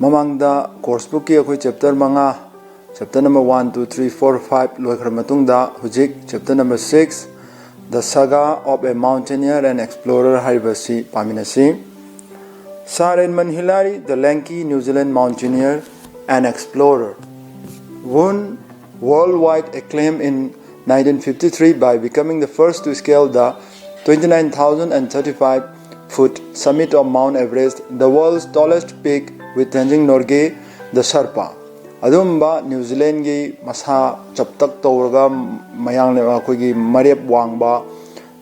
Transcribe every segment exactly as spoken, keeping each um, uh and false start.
ꯃꯃꯥꯡꯗ course bookꯀꯤ ꯑꯩꯈꯣꯏ chapter ꯃꯉꯥ, chapter number one, two, three, four, five ꯂꯣꯏꯈ꯭ꯔ ꯃꯇꯨꯡꯗ ꯍꯧꯖꯤꯛ chapter number six, The Saga of a Mountaineer and Explorer ꯍꯥꯏꯔꯤꯕ ꯑꯁꯤ ꯄꯥꯃꯤꯟꯅꯁꯤ꯫ Sir Edmund Hillary, the lanky New Zealand mountaineer and explorer, won worldwide acclaim in nineteen fifty-three by becoming the first to scale the twenty-nine thousand and thirty-five foot summit of Mount Everest, the world's tallest peak, with Tenzing Norgay, the Sherpa꯫ ꯑꯗꯨꯝꯕ new ꯖꯤꯂꯦꯟꯒꯤ ꯃꯁꯥ ꯆꯞꯇꯛ ꯇꯧꯔꯒ ꯃꯌꯥꯡ ꯑꯩꯈꯣꯏꯒꯤ ꯃꯔꯦꯞ ꯋꯥꯡꯕ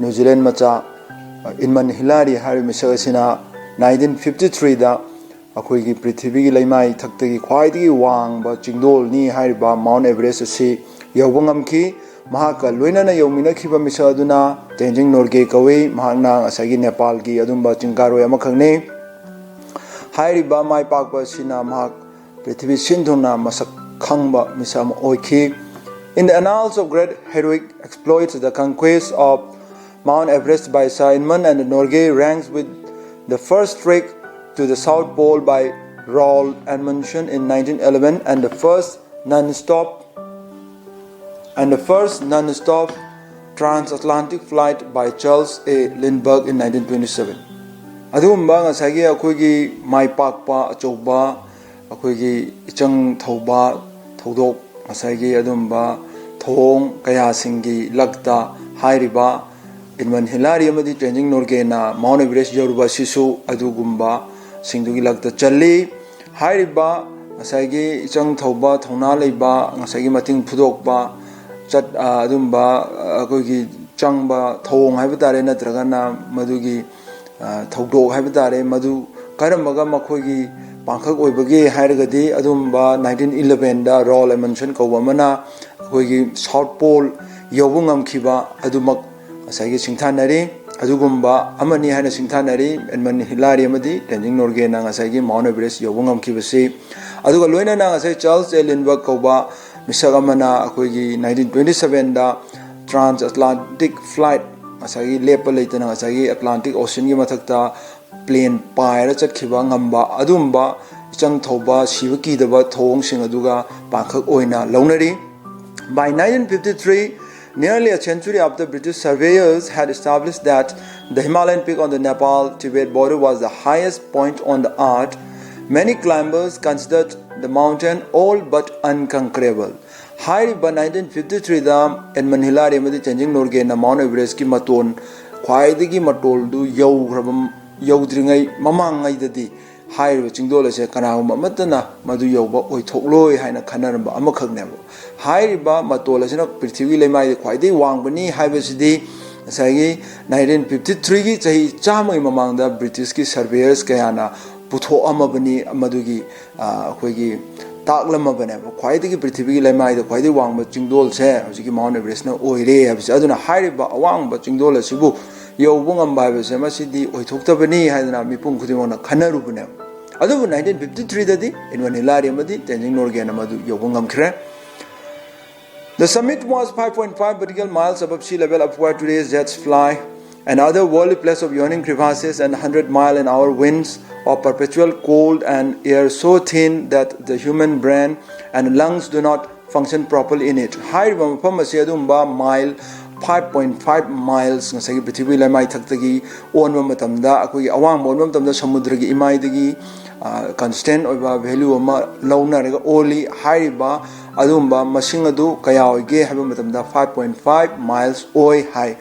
new Zealand ꯃꯆꯥ ꯏꯟꯃꯟ ꯍꯤꯂꯥꯔꯤ ꯍꯥꯏꯔꯤꯕ ꯃꯤꯁꯛ ꯑꯁꯤꯅ nineteen fifty-threeꯗ ꯑꯩꯈꯣꯏꯒꯤ ꯄ꯭ꯔꯤꯊꯤꯕꯤꯒꯤ ꯂꯩꯃꯥꯏ ꯊꯛꯇꯒꯤ ꯈ꯭ꯋꯥꯏꯗꯒꯤ ꯋꯥꯡꯕ ꯆꯤꯡꯗꯣꯜꯅꯤ ꯍꯥꯏꯔꯤꯕ Mount Everest ꯑꯁꯤ ꯌꯧꯕ ꯉꯝꯈꯤ꯫ ꯃꯍꯥꯛꯀ ꯂꯣꯏꯅꯅ ꯌꯧꯃꯤꯟꯅꯈꯤꯕ ꯃꯤꯁꯛ ꯑꯗꯨꯅ ꯇꯦꯟꯖꯤꯡ ꯅꯣꯔꯒꯦ ꯀꯧꯏ꯫ ꯃꯍꯥꯛꯅ ꯉꯁꯥꯏꯒꯤ ꯅꯦꯄꯥꯜꯒꯤ ꯑꯗꯨꯝꯕ ꯆꯤꯡ ꯀꯥꯔꯣꯏ ꯑꯃꯈꯛꯅꯤ꯫ ꯍꯥꯏꯔꯤꯕ ꯃꯥꯏ ꯄꯥꯛꯄ ꯑꯁꯤꯅ ꯃꯍꯥꯛ ꯄ꯭ꯔꯤꯊꯤꯕꯤ ꯁꯤꯟ ꯊꯨꯡꯅ ꯃꯁꯛ ꯈꯪꯕ ꯃꯤꯁꯛ ꯑꯃ ꯑꯣꯏꯈꯤ꯫ In the annals of great heroic exploits, the conquest of Mount Everest by Sir Edmund and Norgay ranks with the first trek to the South Pole by Roald Amundsen in nineteen eleven and the first non-stop and the first non-stop transatlantic flight by Charles A. Lindbergh in nineteen twenty-seven꯫ ꯑꯗꯨꯒꯨꯝꯕ ꯉꯁꯥꯏꯒꯤ ꯑꯩꯈꯣꯏꯒꯤ ꯃꯥꯏ ꯄꯥꯛꯄ ꯑꯆꯧꯕ ꯑꯩꯈꯣꯏꯒꯤ ꯏꯆꯪ ꯊꯧꯕ ꯊꯧꯗꯣꯛ, ꯉꯁꯥꯏꯒꯤ ꯑꯗꯨꯝꯕ ꯊꯧꯑꯣꯡ ꯀꯌꯥꯁꯤꯡꯒꯤ ꯂꯛꯇ ꯍꯥꯏꯔꯤꯕ ꯏꯟꯃꯟ ꯍꯤꯂꯥꯔꯤ ꯑꯃꯗꯤ ꯇꯦꯟꯖꯤꯡ ꯅꯣꯔꯒꯦꯅ Mount Everest ꯌꯧꯔꯨꯕ ꯑꯁꯤꯁꯨ ꯑꯗꯨꯒꯨꯝꯕꯁꯤꯡꯗꯨꯒꯤ ꯂꯛꯇ ꯆꯜꯂꯤ꯫ ꯍꯥꯏꯔꯤꯕ ꯉꯁꯥꯏꯒꯤ ꯏꯆꯪ ꯊꯧꯕ, ꯊꯧꯅꯥ ꯂꯩꯕ, ꯉꯁꯥꯏꯒꯤ ꯃꯇꯤꯡ ꯐꯨꯗꯣꯛꯄ, ꯆꯠ-, ꯑ, ꯑꯗꯨꯝꯕ, ꯑ, ꯑꯩꯈꯣꯏꯒꯤ ꯆꯪꯕ ꯊꯧꯑꯣꯡ ꯍꯥꯏꯕ ꯇꯥꯔꯦ, ꯅꯠꯇ꯭ꯔꯒꯅ ꯃꯗꯨꯒꯤ, ꯑ, ꯊꯧꯗꯣꯛ ꯍꯥꯏꯕ ꯇꯥꯔꯦ, ꯃꯗꯨ ꯀꯔꯝꯕꯒ ꯃꯈꯣꯏꯒꯤ ꯄꯥꯡꯈꯛ ꯑꯣꯏꯕꯒꯦ ꯍꯥꯏꯔꯒꯗꯤ, ꯑꯗꯨꯝꯕ nineteen elevenꯗ ꯔꯣꯜ ꯑꯦꯃꯟꯁꯟ ꯀꯧꯕ ꯑꯃꯅ ꯑꯩꯈꯣꯏꯒꯤ South Pole ꯌꯧꯕ ꯉꯝꯈꯤꯕ ꯑꯗꯨꯃꯛ ꯉꯁꯥꯏꯒꯤ ꯁꯤꯡꯊꯥꯅꯔꯤ꯫ ꯑꯗꯨꯒꯨꯝꯕ ꯑꯃꯅꯤ ꯍꯥꯏꯅ ꯁꯤꯡꯊꯥꯅꯔꯤ, ꯑꯦꯟꯃꯟ ꯍꯤꯂꯥꯔꯤ ꯑꯃꯗꯤ ꯇꯦꯟꯖꯤꯡ ꯅꯣꯔꯒꯦꯅ ꯉꯁꯥꯏꯒꯤ Mount Everest ꯌꯧꯕ ꯉꯝꯈꯤꯕꯁꯤ꯫ ꯑꯗꯨꯒ ꯂꯣꯏꯅꯅ ꯉꯁꯥꯏ ꯆꯥꯔꯜꯁ ꯑꯦ ꯂꯤꯟꯕꯔꯒ ꯀꯧꯕ ꯃꯤꯁꯛ ꯑꯃꯅ ꯑꯩꯈꯣꯏꯒꯤ nineteen twenty sevenꯗ transatlantic flight, ꯉꯁꯥꯏꯒꯤ ꯂꯦꯞꯄ ꯂꯩꯇꯅ ꯉꯁꯥꯏꯒꯤ Atlantic Oceanꯒꯤ ꯃꯊꯛꯇ plane ꯄꯥꯏꯔ ꯆꯠꯈꯤꯕ ꯉꯝꯕ ꯑꯗꯨꯝꯕ ꯏꯆꯪ ꯊꯧꯕ, ꯁꯤꯕ ꯀꯤꯗꯕ ꯊꯧꯑꯣꯡꯁꯤꯡ ꯑꯗꯨꯒ ꯄꯥꯡꯈꯛ ꯑꯣꯏꯅ ꯂꯧꯅꯔꯤ꯫ By nineteen fifty-three, nearly a century after British surveyors had established that the Himalayan peak on the Nepal-Tibet border was the highest point on the earth, many climbers considered the mountain all but unconquerable. ꯍꯥꯏꯔꯤꯕ nineteen fifty-threeꯗ Edmund ꯍꯤꯂꯥꯔꯤ ꯑꯃꯗꯤ ꯇꯦꯟꯖꯤꯡ ꯅꯣꯔꯒꯦꯟꯅ mount ꯑꯦꯚꯔꯦꯁꯀꯤ ꯃꯇꯣꯟ, ꯈ꯭ꯋꯥꯏꯗꯒꯤ ꯃꯇꯣꯜꯗꯨ ꯌꯧꯈ꯭ꯔꯕ, ꯌꯧꯗ꯭ꯔꯤꯉꯩ ꯃꯃꯥꯡꯉꯩꯗꯗꯤ ꯍꯥꯏꯔꯤꯕ ꯆꯤꯡꯗꯣꯜ ꯑꯁꯦ ꯀꯅꯥꯒꯨꯝꯕ ꯑꯃꯠꯇꯅ ꯃꯗꯨ ꯌꯧꯕ ꯑꯣꯏꯊꯣꯛꯂꯣꯏ ꯍꯥꯏꯅ ꯈꯟꯅꯔꯝꯕ ꯑꯃꯈꯛꯅꯦꯕ꯫ ꯍꯥꯏꯔꯤꯕ ꯃꯇꯣꯜ ꯑꯁꯤꯅ ꯄ꯭ꯔꯤꯊꯤꯕꯤꯒꯤ ꯂꯩꯃꯥꯏꯗ ꯈ꯭ꯋꯥꯏꯗꯒꯤ ꯋꯥꯡꯕꯅꯤ ꯍꯥꯏꯕꯁꯤꯗꯤ ꯉꯁꯥꯏꯒꯤ nineteen fifty-threeꯒꯤ ꯆꯍꯤ ꯆꯥꯝꯃꯒꯤ ꯃꯃꯥꯡꯗ ꯕ꯭ꯔꯤꯇꯤꯁꯀꯤ ꯁꯔꯚꯦꯌꯔꯁ ꯀꯌꯥꯅ ꯄꯨꯊꯣꯛꯑꯝꯃꯕꯅꯤ, ꯃꯗꯨꯒꯤ, ꯑ, ꯑꯩꯈꯣꯏꯒꯤ ꯇꯥꯛꯂꯝꯃꯕꯅꯦꯕ꯫ ꯈ꯭ꯋꯥꯏꯗꯒꯤ ꯄ꯭ꯔꯤꯊꯤꯕꯤꯒꯤ ꯂꯩꯃꯥꯏꯗ ꯈ꯭ꯋꯥꯏꯗꯒꯤ ꯋꯥꯡꯕ ꯆꯤꯡꯗꯣꯜꯁꯦ ꯍꯧꯖꯤꯛꯀꯤ ꯃꯥꯎꯟ ꯑꯦꯚꯔꯦꯁꯅ ꯑꯣꯏꯔꯦ ꯍꯥꯏꯕꯁꯦ꯫ ꯑꯗꯨꯅ ꯍꯥꯏꯔꯤꯕ ꯑꯋꯥꯡꯕ ꯆꯤꯡꯗꯣꯜ ꯑꯁꯤꯕꯨ ꯌꯧꯕ ꯉꯝꯕ ꯍꯥꯏꯕꯁꯦ ꯃꯁꯤꯗꯤ ꯑꯣꯏꯊꯣꯛꯇꯕꯅꯤ ꯍꯥꯏꯗꯅ ꯃꯤꯄꯨꯝ ꯈꯨꯗꯤꯡꯃꯛꯅ ꯈꯟꯅꯔꯨꯕꯅꯦꯕ꯫ ꯑꯗꯨꯕꯨ nineteen fifty-threeꯗꯗꯤ ꯑꯦꯗꯃꯟ ꯍꯤꯂꯥꯔꯤ ꯑꯃꯗꯤ ꯇꯦꯟꯖꯤꯡ ꯅꯣꯔꯒꯦꯟꯅ ꯃꯗꯨ ꯌꯧꯕ ꯉꯝꯈ꯭ꯔꯦ꯫ The summit was five point five vertical miles above sea level, up where today's jets fly and other worldly places of yawning crevasses and hundred mile an hour winds of perpetual cold and air so thin that the human brain and lungs do not function properly in it. ꯍꯥꯏꯔꯤꯕ ꯃꯐꯝ ꯑꯁꯤ ꯑꯗꯨꯝꯕ mile five point five miles, ꯉꯁꯥꯏꯒꯤ ꯄ꯭ꯔꯤꯊꯤꯕꯤ ꯂꯩꯃꯥꯏꯊꯛꯇꯒꯤ ꯑꯣꯟꯕ ꯃꯇꯝꯗ, ꯑꯩꯈꯣꯏꯒꯤ ꯑꯋꯥꯡꯕ ꯑꯣꯟꯕ ꯃꯇꯝꯗ ꯁꯃꯨꯗ꯭ꯔꯒꯤ ꯏꯃꯥꯏꯗꯒꯤ, ꯑ, constant ꯑꯣꯏꯕ value ꯑꯃ ꯂꯧꯅꯔꯒ ꯑꯣꯜꯂꯤ꯫ ꯍꯥꯏꯔꯤꯕ ꯑꯗꯨꯒꯨꯝꯕ ꯃꯁꯤꯡ ꯑꯗꯨ ꯀꯌꯥ ꯑꯣꯏꯒꯦ ꯍꯥꯏꯕ ꯃꯇꯝꯗ five point five miles ꯑꯣꯏ ꯍꯥꯏ꯫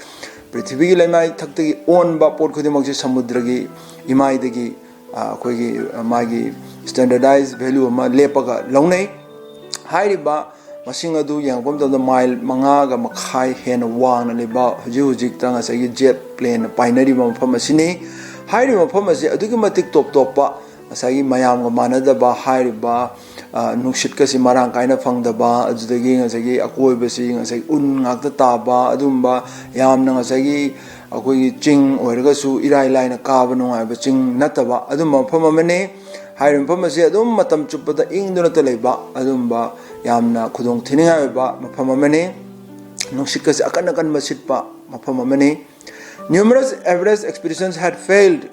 ꯄ꯭ꯔꯤꯊꯤꯕꯤꯒꯤ ꯂꯩꯃꯥꯏꯊꯛꯇꯒꯤ ꯑꯣꯟꯕ ꯄꯣꯠ ꯈꯨꯗꯤꯡꯃꯛꯁꯤ ꯁꯃꯨꯗ꯭ꯔꯒꯤ ꯏꯃꯥꯏꯗꯒꯤ, ꯑ, ꯑꯩꯈꯣꯏꯒꯤ, ꯑ, ꯃꯥꯒꯤ standardized value ꯑꯃ ꯂꯦꯞꯄꯒ ꯂꯧꯅꯩ꯫ ꯍꯥꯏꯔꯤꯕ ꯃꯁꯤꯡ ꯑꯗꯨ ꯌꯦꯡꯉꯛꯄ ꯃꯇꯝꯗ ꯃꯥꯏꯜ ꯃꯉꯥꯒ ꯃꯈꯥꯏ ꯍꯦꯟꯅ ꯋꯥꯡꯅ ꯂꯩꯕ ꯍꯧꯖꯤꯛ ꯍꯧꯖꯤꯛꯇ ꯉꯁꯥꯏꯒꯤ ꯖꯦꯠ ꯄ꯭ꯂꯦꯟꯅ ꯄꯥꯏꯅꯔꯤꯕ ꯃꯐꯝ ꯑꯁꯤꯅꯤ꯫ ꯍꯥꯏꯔꯤꯕ ꯃꯐꯝ ꯑꯁꯤ ꯑꯗꯨꯛꯀꯤ ꯃꯇꯤꯛ ꯇꯣꯞ ꯇꯣꯞꯄ, ꯉꯁꯥꯏꯒꯤ ꯃꯌꯥꯝꯒ ꯃꯥꯟꯅꯗꯕ ꯍꯥꯏꯔꯤꯕ, ꯑ, ꯅꯨꯡꯁꯤꯠꯀꯁꯤ ꯃꯔꯥꯡ ꯀꯥꯏꯅ ꯐꯪꯗꯕ, ꯑꯗꯨꯗꯒꯤ ꯉꯁꯥꯏꯒꯤ ꯑꯀꯣꯏꯕꯁꯤ ꯉꯁꯥꯏꯒꯤ ꯎꯟ ꯉꯥꯛꯇ ꯇꯥꯕ, ꯑꯗꯨꯒꯨꯝꯕ ꯌꯥꯝꯅ ꯉꯁꯥꯏꯒꯤ ꯑꯩꯈꯣꯏꯒꯤ ꯆꯤꯡ ꯑꯣꯏꯔꯒꯁꯨ ꯏꯔꯥꯏ ꯂꯥꯏꯅ ꯀꯥꯕ ꯅꯨꯡꯉꯥꯏꯕ ꯆꯤꯡ ꯅꯠꯇꯕ ꯑꯗꯨꯝꯕ ꯃꯐꯝ ꯑꯃꯅꯤ꯫ ꯍꯥꯏꯔꯤꯕ ꯃꯐꯝ ꯑꯁꯤ ꯑꯗꯨꯝ ꯃꯇꯝ ꯆꯨꯞꯄꯗ ꯏꯪꯗꯨꯅꯇ ꯂꯩꯕ ꯑꯗꯨꯝꯕ ꯌꯥꯝꯅ ꯈꯨꯗꯣꯡ ꯊꯤꯅꯤꯡꯉꯥꯏ ꯑꯣꯏꯕ ꯃꯐꯝ ꯑꯃꯅꯤ꯫ ꯅꯨꯡꯁꯤꯠꯀꯁꯦ ꯑꯀꯟ ꯑꯀꯟꯕ ꯁꯤꯠꯄ ꯃꯐꯝ ꯑꯃꯅꯤ꯫ Numerous Everest expeditions had failed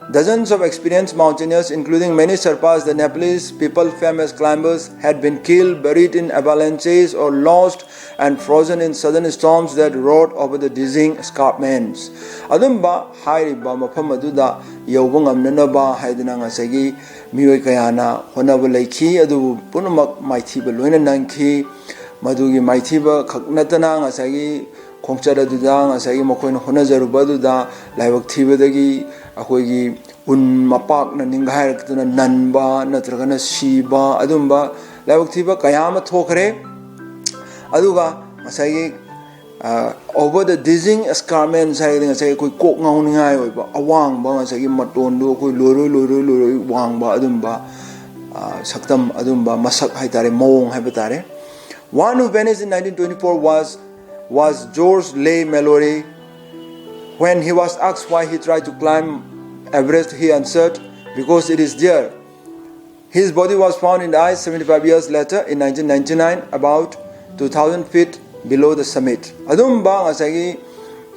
Dozens of experienced mountaineers, including many Sherpas, the Nepalese people famous climbers, had been killed, buried in avalanches, or lost and frozen in sudden storms that rolled over the dizzying escarpments. ꯑꯗꯨꯝꯕ ꯍꯥꯏꯔꯤꯕ ꯃꯐꯝ ꯑꯗꯨꯗ ꯌꯧꯕ ꯉꯝꯅꯅꯕ ꯍꯥꯏꯗꯅ ꯉꯁꯥꯏꯒꯤ ꯃꯤꯑꯣꯏ ꯀꯌꯥꯅ ꯍꯣꯠꯅꯕ ꯂꯩꯈꯤ꯫ ꯑꯗꯨꯕꯨ ꯄꯨꯝꯅꯃꯛ ꯃꯥꯏꯊꯤꯕ ꯂꯣꯏꯅ ꯅꯪꯈꯤ꯫ ꯃꯗꯨꯒꯤ ꯃꯥꯏꯊꯤꯕ ꯈꯛ ꯅꯠꯇꯅ ꯉꯁꯥꯏꯒꯤ ꯈꯣꯡꯆꯠ ꯑꯗꯨꯗ ꯉꯁꯥꯏꯒꯤ ꯃꯈꯣꯏꯅ ꯍꯣꯠꯅꯖꯔꯨꯕ ꯑꯗꯨꯗ ꯂꯥꯏꯕꯛ ꯊꯤꯕꯗꯒꯤ ꯑꯩꯈꯣꯏꯒꯤ ꯎꯟ ꯃꯄꯥꯛꯅ ꯅꯤꯡꯒꯥꯏꯔꯛꯇꯨꯅ ꯅꯟꯕ ꯅꯠꯇ꯭ꯔꯒꯅ ꯁꯤꯕ, ꯑꯗꯨꯝꯕ ꯂꯥꯏꯕꯛ ꯊꯤꯕ ꯀꯌꯥ ꯑꯃ ꯊꯣꯛꯈ꯭ꯔꯦ꯫ ꯑꯗꯨꯒ ꯉꯁꯥꯏꯒꯤ over the dizzying escarpments ꯍꯥꯏꯔꯒꯗꯤ ꯉꯁꯥꯏ ꯑꯩꯈꯣꯏ ꯀꯣꯛ ꯉꯥꯎꯅꯤꯡꯉꯥꯏ ꯑꯣꯏꯕ ꯑꯋꯥꯡꯕ, ꯉꯁꯥꯏꯒꯤ ꯃꯇꯣꯟꯗꯨ ꯑꯩꯈꯣꯏ ꯂꯣꯏꯔꯣꯏ ꯂꯣꯏꯔꯣꯏ ꯂꯣꯏꯔꯣꯏ ꯋꯥꯡꯕ ꯑꯗꯨꯝꯕ ꯁꯛꯇꯝ, ꯑꯗꯨꯝꯕ ꯃꯁꯛ ꯍꯥꯏꯇꯥꯔꯦ, ꯃꯑꯣꯡ ꯍꯥꯏꯕ ꯇꯥꯔꯦ꯫ One who vanished in nineteen twenty-four was was George Le Mallory. When he was asked why he tried to climb Everest, he answered, "Because it is there." His body was found in the ice seventy-five years later in nineteen ninety-nine, about two thousand feet below the summit. ꯑꯗꯨꯝꯕ ꯉꯁꯥꯏꯒꯤ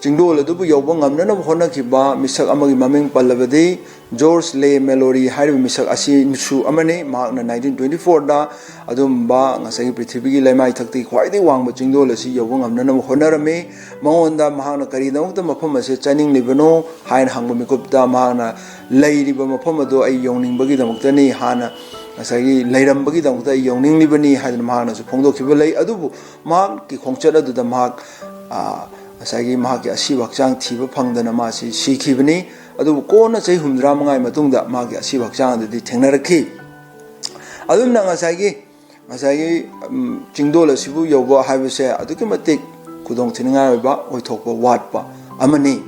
ꯆꯤꯡꯗꯣꯜ ꯑꯗꯨꯕꯨ ꯌꯧꯕ ꯉꯝꯅꯅꯕ ꯍꯣꯠꯅꯈꯤꯕ ꯃꯤꯁꯛ ꯑꯃꯒꯤ ꯃꯃꯤꯡ ꯄꯜꯂꯕꯗꯤ George ꯂꯦ ꯃꯦꯂꯣꯔꯤ ꯍꯥꯏꯔꯤꯕ ꯃꯤꯁꯛ ꯑꯁꯤꯁꯨ ꯑꯃꯅꯤ꯫ ꯃꯍꯥꯛꯅ ꯅꯥꯏꯟꯇꯤꯟ ꯇ꯭ꯋꯦꯟꯇꯤ ꯐꯣꯔꯗ ꯑꯗꯨꯝꯕ ꯉꯁꯥꯏꯒꯤ ꯄ꯭ꯔꯤꯊꯤꯕꯤꯒꯤ ꯂꯩꯃꯥꯏꯊꯛꯇꯒꯤ ꯈ꯭ꯋꯥꯏꯗꯒꯤ ꯋꯥꯡꯕ ꯆꯤꯡꯗꯣꯜ ꯑꯁꯤ ꯌꯧꯕ ꯉꯝꯅꯅꯕ ꯍꯣꯠꯅꯔꯝꯃꯤ꯫ ꯃꯉꯣꯟꯗ ꯃꯍꯥꯛꯅ ꯀꯔꯤꯒꯤꯗꯃꯛꯇ ꯃꯐꯝ ꯑꯁꯤ ꯆꯠꯅꯤꯡꯂꯤꯕꯅꯣ ꯍꯥꯏꯅ ꯍꯪꯕ ꯃꯤꯀꯨꯞꯇ ꯃꯍꯥꯛꯅ ꯂꯩꯔꯤꯕ ꯃꯐꯝ ꯑꯗꯨ ꯑꯩ ꯌꯧꯅꯤꯡꯕꯒꯤꯗꯃꯛꯇꯅꯤ, ꯍꯥꯟꯅ ꯉꯁꯥꯏꯒꯤ ꯂꯩꯔꯝꯕꯒꯤꯗꯃꯛꯇ ꯑꯩ ꯌꯧꯅꯤꯡꯂꯤꯕꯅꯤ ꯍꯥꯏꯗꯨꯅ ꯃꯍꯥꯛꯅꯁꯨ ꯐꯣꯡꯗꯣꯛꯈꯤꯕ ꯂꯩ꯫ ꯑꯗꯨꯕꯨ ꯃꯍꯥꯛꯀꯤ ꯈꯣꯡꯆꯠ ꯑꯗꯨꯗ ꯃꯍꯥꯛ, ꯑ, ꯉꯁꯥꯏꯒꯤ ꯃꯍꯥꯛꯀꯤ ꯑꯁꯤꯕ ꯍꯛꯆꯥꯡ ꯊꯤꯕ ꯐꯪꯗꯅ ꯃꯥꯁꯤ ꯁꯤꯈꯤꯕꯅꯤ꯫ ꯑꯗꯨꯕꯨ ꯀꯣꯟꯅ ꯆꯍꯤ ꯍꯨꯝꯐꯨꯇꯔꯥ ꯃꯉꯥꯒꯤ ꯃꯇꯨꯡꯗ ꯃꯍꯥꯛꯀꯤ ꯑꯁꯤꯕ ꯍꯛꯆꯥꯡ ꯑꯗꯨꯗꯤ ꯊꯦꯡꯅꯔꯛꯈꯤ꯫ ꯑꯗꯨꯝꯅ ꯉꯁꯥꯏꯒꯤ, ꯉꯁꯥꯏꯒꯤ, ꯎꯝ, ꯆꯤꯡꯗꯣꯜ ꯑꯁꯤꯕꯨ ꯌꯧꯕ ꯍꯥꯏꯕꯁꯦ ꯑꯗꯨꯛꯀꯤ ꯃꯇꯤꯛ ꯈꯨꯗꯣꯡ ꯊꯤꯅꯤꯡꯉꯥꯏ ꯑꯣꯏꯕ ꯑꯣꯏꯊꯣꯛꯄ ꯋꯥꯠꯄ ꯑꯃꯅꯤ꯫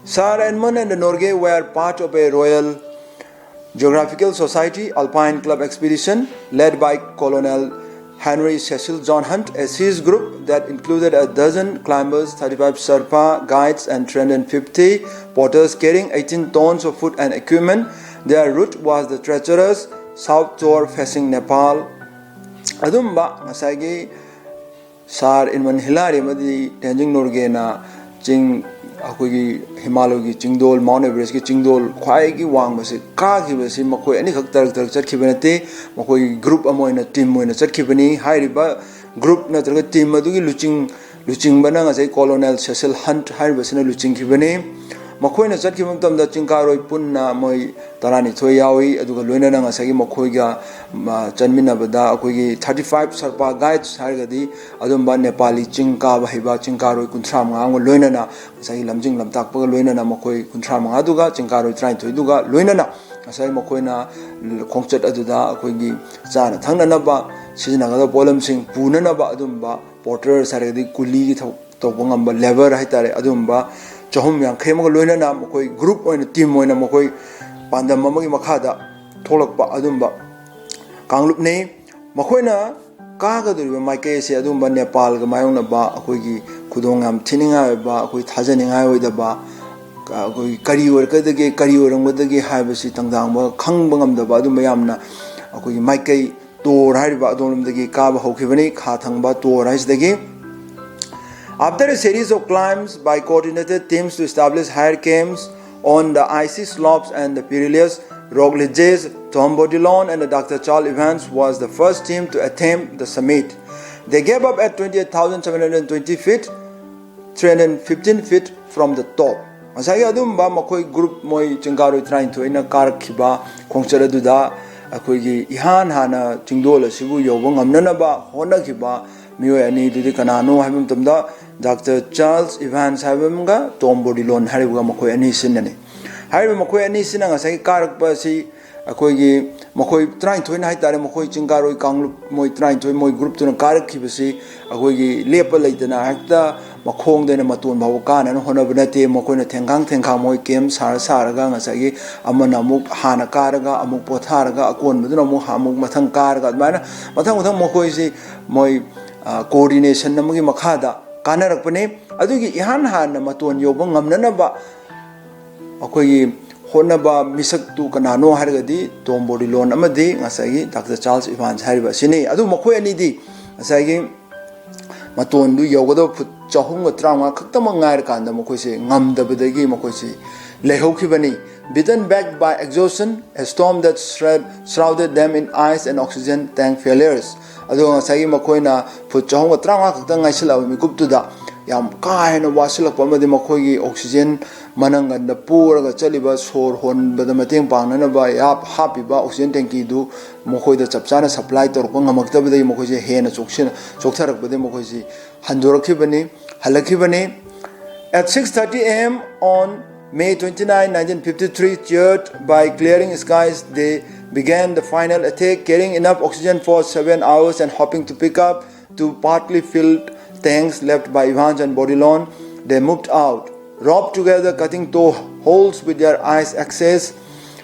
Sir Edmund and the Norgay were part of a Royal Geographical Society Alpine Club expedition led by Colonel Henry Cecil John Hunt, a siege group that included a dozen climbers, thirty-five Sherpa guides, and three hundred fifty porters carrying eighteen tons of food and equipment. Their route was the treacherous south shore facing Nepal. ꯑꯗꯨꯝꯕ ꯉꯁꯥꯏꯒꯤ ꯁꯥꯔ ꯏꯗꯃꯟ ꯍꯤꯂꯥꯔꯤ ꯑꯃꯗꯤ ꯇꯦꯟꯖꯤꯡ ꯅꯣꯔꯒꯦꯅ ꯆꯤꯡ, ꯑꯩꯈꯣꯏꯒꯤ ꯍꯤꯃꯥꯂꯌꯒꯤ ꯆꯤꯡꯗꯣꯜ, mount ꯑꯦꯚꯔꯦꯁꯀꯤ ꯆꯤꯡꯗꯣꯜ ꯈ꯭ꯋꯥꯏꯗꯒꯤ ꯋꯥꯡꯕꯁꯤ ꯀꯥꯈꯤꯕꯁꯤ ꯃꯈꯣꯏ ꯑꯅꯤꯈꯛ ꯇꯔꯛ ꯇꯔꯛ ꯆꯠꯈꯤꯕ ꯅꯠꯇꯦ꯫ ꯃꯈꯣꯏꯒꯤ ꯒ꯭ꯔꯨꯞ ꯑꯃ ꯑꯣꯏꯅ, ꯇꯤꯝ ꯑꯣꯏꯅ ꯆꯠꯈꯤꯕꯅꯤ꯫ ꯍꯥꯏꯔꯤꯕ ꯒ꯭ꯔꯨꯞ ꯅꯠꯇ꯭ꯔꯒ ꯇꯤꯝ ꯑꯗꯨꯒꯤ ꯂꯨꯆꯤꯡ ꯂꯨꯆꯤꯡꯕꯅ ꯉꯁꯥꯏ ꯀꯣꯂꯣꯅꯦꯜ ꯁꯦꯁꯤꯜ ꯍꯟꯠ ꯍꯥꯏꯔꯤꯕꯁꯤꯅ ꯂꯨꯆꯤꯡꯈꯤꯕꯅꯤ꯫ ꯃꯈꯣꯏꯅ ꯆꯠꯈꯤꯕ ꯃꯇꯝꯗ ꯆꯤꯡꯀꯥꯔꯣꯏ ꯄꯨꯟꯅ ꯃꯣꯏ ꯇꯔꯥꯅꯤꯊꯣꯏ ꯌꯥꯎꯏ꯫ ꯑꯗꯨꯒ ꯂꯣꯏꯅꯅ ꯉꯁꯥꯏꯒꯤ ꯃꯈꯣꯏꯒ, ꯃ, ꯆꯠꯃꯤꯟꯅꯕꯗ ꯑꯩꯈꯣꯏꯒꯤ thirty five Sherpa guides ꯍꯥꯏꯔꯒꯗꯤ ꯑꯗꯨꯝꯕ ꯅꯦꯄꯥꯂꯤ ꯆꯤꯡ ꯀꯥꯕ ꯍꯩꯕ ꯆꯤꯡꯀꯥꯔꯣꯏ ꯀꯨꯟꯊ꯭ꯔꯥ ꯃꯉꯥ ꯑꯃꯒ ꯂꯣꯏꯅꯅ, ꯉꯁꯥꯏꯒꯤ ꯂꯝꯖꯤꯡ ꯂꯝꯇꯥꯛꯄꯒ ꯂꯣꯏꯅꯅ ꯃꯈꯣꯏ ꯀꯨꯟꯊ꯭ꯔꯥ ꯃꯉꯥꯗꯨꯒ ꯆꯤꯡꯀꯥꯔꯣꯏ ꯇꯔꯥꯅꯤꯊꯣꯏꯗꯨꯒ ꯂꯣꯏꯅꯅ ꯉꯁꯥꯏ ꯃꯈꯣꯏꯅ ꯈꯣꯡꯆꯠ ꯑꯗꯨꯗ ꯑꯩꯈꯣꯏꯒꯤ ꯆꯥꯅ ꯊꯛꯅꯅꯕ ꯁꯤꯖꯤꯟꯅꯒꯗꯕ ꯄꯣꯠꯂꯝꯁꯤꯡ ꯄꯨꯅꯅꯕ ꯑꯗꯨꯝꯕ ꯄꯣꯔꯇꯔꯁ ꯍꯥꯏꯔꯒꯗꯤ ꯀꯨꯂꯤꯒꯤ ꯊꯕꯛ ꯇꯧꯕ ꯉꯝꯕ ꯂꯦꯕꯔ ꯍꯥꯏꯇꯥꯔꯦ, ꯑꯗꯨꯝꯕ ꯆꯍꯨꯝ ꯌꯥꯡꯈꯩ ꯑꯃꯒ ꯂꯣꯏꯅꯅ ꯃꯈꯣꯏ ꯒ꯭ꯔꯨꯞ ꯑꯣꯏꯅ, ꯇꯤꯝ ꯑꯣꯏꯅ ꯃꯈꯣꯏ ꯄꯥꯟꯗꯝ ꯑꯃꯒꯤ ꯃꯈꯥꯗ ꯊꯣꯛꯂꯛꯄ ꯑꯗꯨꯝꯕ ꯀꯥꯡꯂꯨꯞꯅꯤ꯫ ꯃꯈꯣꯏꯅ ꯀꯥꯒꯗꯧꯔꯤꯕ ꯃꯥꯏꯀꯩ ꯑꯁꯤ ꯑꯗꯨꯝꯕ ꯅꯦꯄꯥꯜꯒ ꯃꯥꯌꯣꯛꯅꯕ ꯑꯩꯈꯣꯏꯒꯤ ꯈꯨꯗꯣꯡ ꯌꯥꯝ ꯊꯤꯅꯤꯡꯉꯥꯏ ꯑꯣꯏꯕ, ꯑꯩꯈꯣꯏ ꯊꯥꯖꯅꯤꯡꯉꯥꯏ ꯑꯣꯏꯗꯕ, ꯑꯩꯈꯣꯏꯒꯤ ꯀꯔꯤ ꯑꯣꯏꯔꯛꯀꯗꯒꯦ, ꯀꯔꯤ ꯑꯣꯏꯔꯝꯒꯗꯒꯦ ꯍꯥꯏꯕꯁꯤ ꯇꯪꯖꯥꯡꯕ ꯈꯪꯕ ꯉꯝꯗꯕ ꯑꯗꯨꯝꯕ ꯌꯥꯝꯅ ꯑꯩꯈꯣꯏꯒꯤ ꯃꯥꯏꯀꯩ ꯇꯣꯔ ꯍꯥꯏꯔꯤꯕ ꯑꯗꯣꯝꯂꯣꯝꯗꯒꯤ ꯀꯥꯕ ꯍꯧꯈꯤꯕꯅꯤ, ꯈꯥ ꯊꯪꯕ ꯇꯣꯔ ꯍꯥꯏꯁꯤꯗꯒꯤ꯫ After a series of climbs by coordinated teams to establish higher camps on the icy slopes and the perilous rock ledges, Tom Bourdillon and Doctor Charles Evans was the first team to attempt the summit. They gave up at twenty-eight thousand seven hundred twenty feet, three hundred fifteen feet from the top. ꯉꯁꯥꯏꯒꯤ ꯑꯗꯨꯝꯕ ꯃꯈꯣꯏ group, ꯃꯣꯏ ꯆꯤꯡꯀꯥꯔꯣꯏ ꯇꯔꯥꯅꯤꯊꯣꯏꯅ ꯀꯥꯔꯛꯈꯤꯕ ꯈꯣꯡꯆꯠ ꯑꯗꯨꯗ ꯑꯩꯈꯣꯏꯒꯤ ꯏꯍꯥꯟ ꯍꯥꯟꯅ ꯆꯤꯡꯗꯣꯜ ꯑꯁꯤꯕꯨ ꯌꯧꯕ ꯉꯝꯅꯅꯕ ꯍꯣꯠꯅꯈꯤꯕ ꯃꯤꯑꯣꯏ ꯑꯅꯤꯗꯨꯗꯤ ꯀꯅꯥꯅꯣ ꯍꯥꯏꯕ ꯃꯇꯝꯗ, ꯗꯥꯛꯇꯔ ꯆꯥꯔꯜꯁ ꯏꯚꯥꯟꯁ ꯍꯥꯏꯕ ꯑꯃꯒ ꯇꯣꯝ ꯕꯣꯔꯗꯤꯂꯣꯟ ꯍꯥꯏꯔꯤꯕꯒ ꯃꯈꯣꯏ ꯑꯅꯤꯁꯤꯅꯅꯤ꯫ ꯍꯥꯏꯔꯤꯕ ꯃꯈꯣꯏ ꯑꯅꯤꯁꯤꯅ ꯉꯁꯥꯏꯒꯤ ꯀꯥꯔꯛꯄ ꯑꯁꯤ ꯑꯩꯈꯣꯏꯒꯤ ꯃꯈꯣꯏ ꯇꯔꯥꯅꯤꯊꯣꯏꯅ ꯍꯥꯏꯇꯥꯔꯦ, ꯃꯈꯣꯏ ꯆꯤꯡꯀꯥꯔꯣꯏ ꯀꯥꯡꯂꯨꯞ ꯃꯣꯏ ꯇꯔꯥꯅꯤꯊꯣꯏ, ꯃꯣꯏ ꯒ꯭ꯔꯨꯞꯇꯨꯅ ꯀꯥꯔꯛꯈꯤꯕꯁꯤ ꯑꯩꯈꯣꯏꯒꯤ ꯂꯦꯞꯄ ꯂꯩꯇꯅ ꯍꯦꯛꯇ ꯃꯈꯣꯡꯗꯩꯅ ꯃꯇꯣꯟ ꯐꯥꯎꯕ ꯀꯥꯅꯅ ꯍꯣꯠꯅꯕ ꯅꯠꯇꯦ꯫ ꯃꯈꯣꯏꯅ ꯊꯦꯡꯈꯥꯡ ꯊꯦꯡꯈꯥꯡ ꯃꯣꯏ ꯀꯦꯝ ꯁꯥꯔ ꯁꯥꯔꯒ ꯉꯁꯥꯏꯒꯤ ꯑꯃꯅ ꯑꯃꯨꯛ ꯍꯥꯟꯅ ꯀꯥꯔꯒ ꯑꯃꯨꯛ ꯄꯣꯊꯥꯔꯒ ꯑꯀꯣꯟꯕꯗꯨꯅ ꯑꯃꯨꯛ ꯑꯃꯨꯛ ꯃꯊꯪ ꯀꯥꯔꯒ ꯑꯗꯨꯃꯥꯏꯅ ꯃꯊꯪ ꯃꯊꯪ ꯃꯈꯣꯏꯁꯤ ꯃꯣꯏ, ꯑ, coordination ꯑꯃꯒꯤ ꯃꯈꯥꯗ ꯀꯥꯅꯔꯛꯄꯅꯤ꯫ ꯑꯗꯨꯒꯤ ꯏꯍꯥꯟ ꯍꯥꯟꯅ ꯃꯇꯣꯟ ꯌꯧꯕ ꯉꯝꯅꯅꯕ ꯑꯩꯈꯣꯏꯒꯤ ꯍꯣꯠꯅꯕ ꯃꯤꯁꯛꯇꯨ ꯀꯅꯥꯅꯣ ꯍꯥꯏꯔꯒꯗꯤ ꯇꯣꯝ ꯕꯣꯔꯗꯤꯂꯣꯟ ꯑꯃꯗꯤ ꯉꯁꯥꯏꯒꯤ ꯗꯥꯛꯇꯔ ꯆꯥꯔꯜꯁ ꯏꯚꯥꯟꯁ ꯍꯥꯏꯔꯤꯕ ꯑꯁꯤꯅꯤ꯫ ꯑꯗꯨ ꯃꯈꯣꯏ ꯑꯅꯤꯗꯤ ꯉꯁꯥꯏꯒꯤ ꯃꯇꯣꯟꯗꯨ ꯌꯧꯒꯗꯕ ꯐꯨꯠ ꯆꯍꯨꯝꯒ ꯇꯔꯥꯃꯉꯥ ꯈꯛꯇꯃꯛ ꯉꯥꯏꯔꯀꯥꯟꯗ ꯃꯈꯣꯏꯁꯦ ꯉꯝꯗꯕꯗꯒꯤ ꯃꯈꯣꯏꯁꯦ ꯂꯩꯍꯧꯈꯤꯕꯅꯤ꯫ Beaten back by exhaustion, a storm that shroud- shrouded them in ice and oxygen tank failures. ꯑꯗꯨꯒ ꯉꯁꯥꯏꯒꯤ ꯃꯈꯣꯏꯅ ꯐꯨꯠ ꯆꯍꯨꯝꯒ ꯇꯔꯥꯃꯉꯥ ꯈꯛꯇꯪ ꯉꯥꯏꯁꯤꯜꯂꯛꯑꯕ ꯃꯤꯀꯨꯞꯇꯨꯗ ꯌꯥꯝ ꯀꯥ ꯍꯦꯟꯅ ꯋꯥꯁꯤꯜꯂꯛꯄ ꯑꯃꯗꯤ ꯃꯈꯣꯏꯒꯤ oxygen ꯃꯅꯪꯒꯟꯗ ꯄꯨꯔꯒ ꯆꯠꯂꯤꯕ ꯁꯣꯔ ꯍꯣꯟꯕꯗ ꯃꯇꯦꯡ ꯄꯥꯡꯅꯅꯕ ꯍꯥꯞ- ꯍꯥꯞꯄꯤꯕ oxygen tankiꯗꯨ ꯃꯈꯣꯏꯗ ꯆꯞ ꯆꯥꯅ supply ꯇꯧꯔꯛꯄ ꯉꯝꯃꯛꯇꯕꯗꯒꯤ ꯃꯈꯣꯏꯁꯦ ꯍꯦꯟꯅ ꯆꯣꯛꯁꯤꯟ- ꯆꯣꯛꯊꯔꯛꯄꯗꯒꯤ ꯃꯈꯣꯏꯁꯤ ꯍꯟꯗꯣꯔꯛꯈꯤꯕꯅꯤ, ꯍꯜꯂꯛꯈꯤꯕꯅꯤ꯫ At six thirty a m on May twenty-nine, nineteen fifty-three, cheered by clearing skies, they began the final attack, carrying enough oxygen for seven hours and hoping to pick up two partly filled tanks left by Evans and Bourdillon. They moved out, roped together, cutting two holes with their ice axes.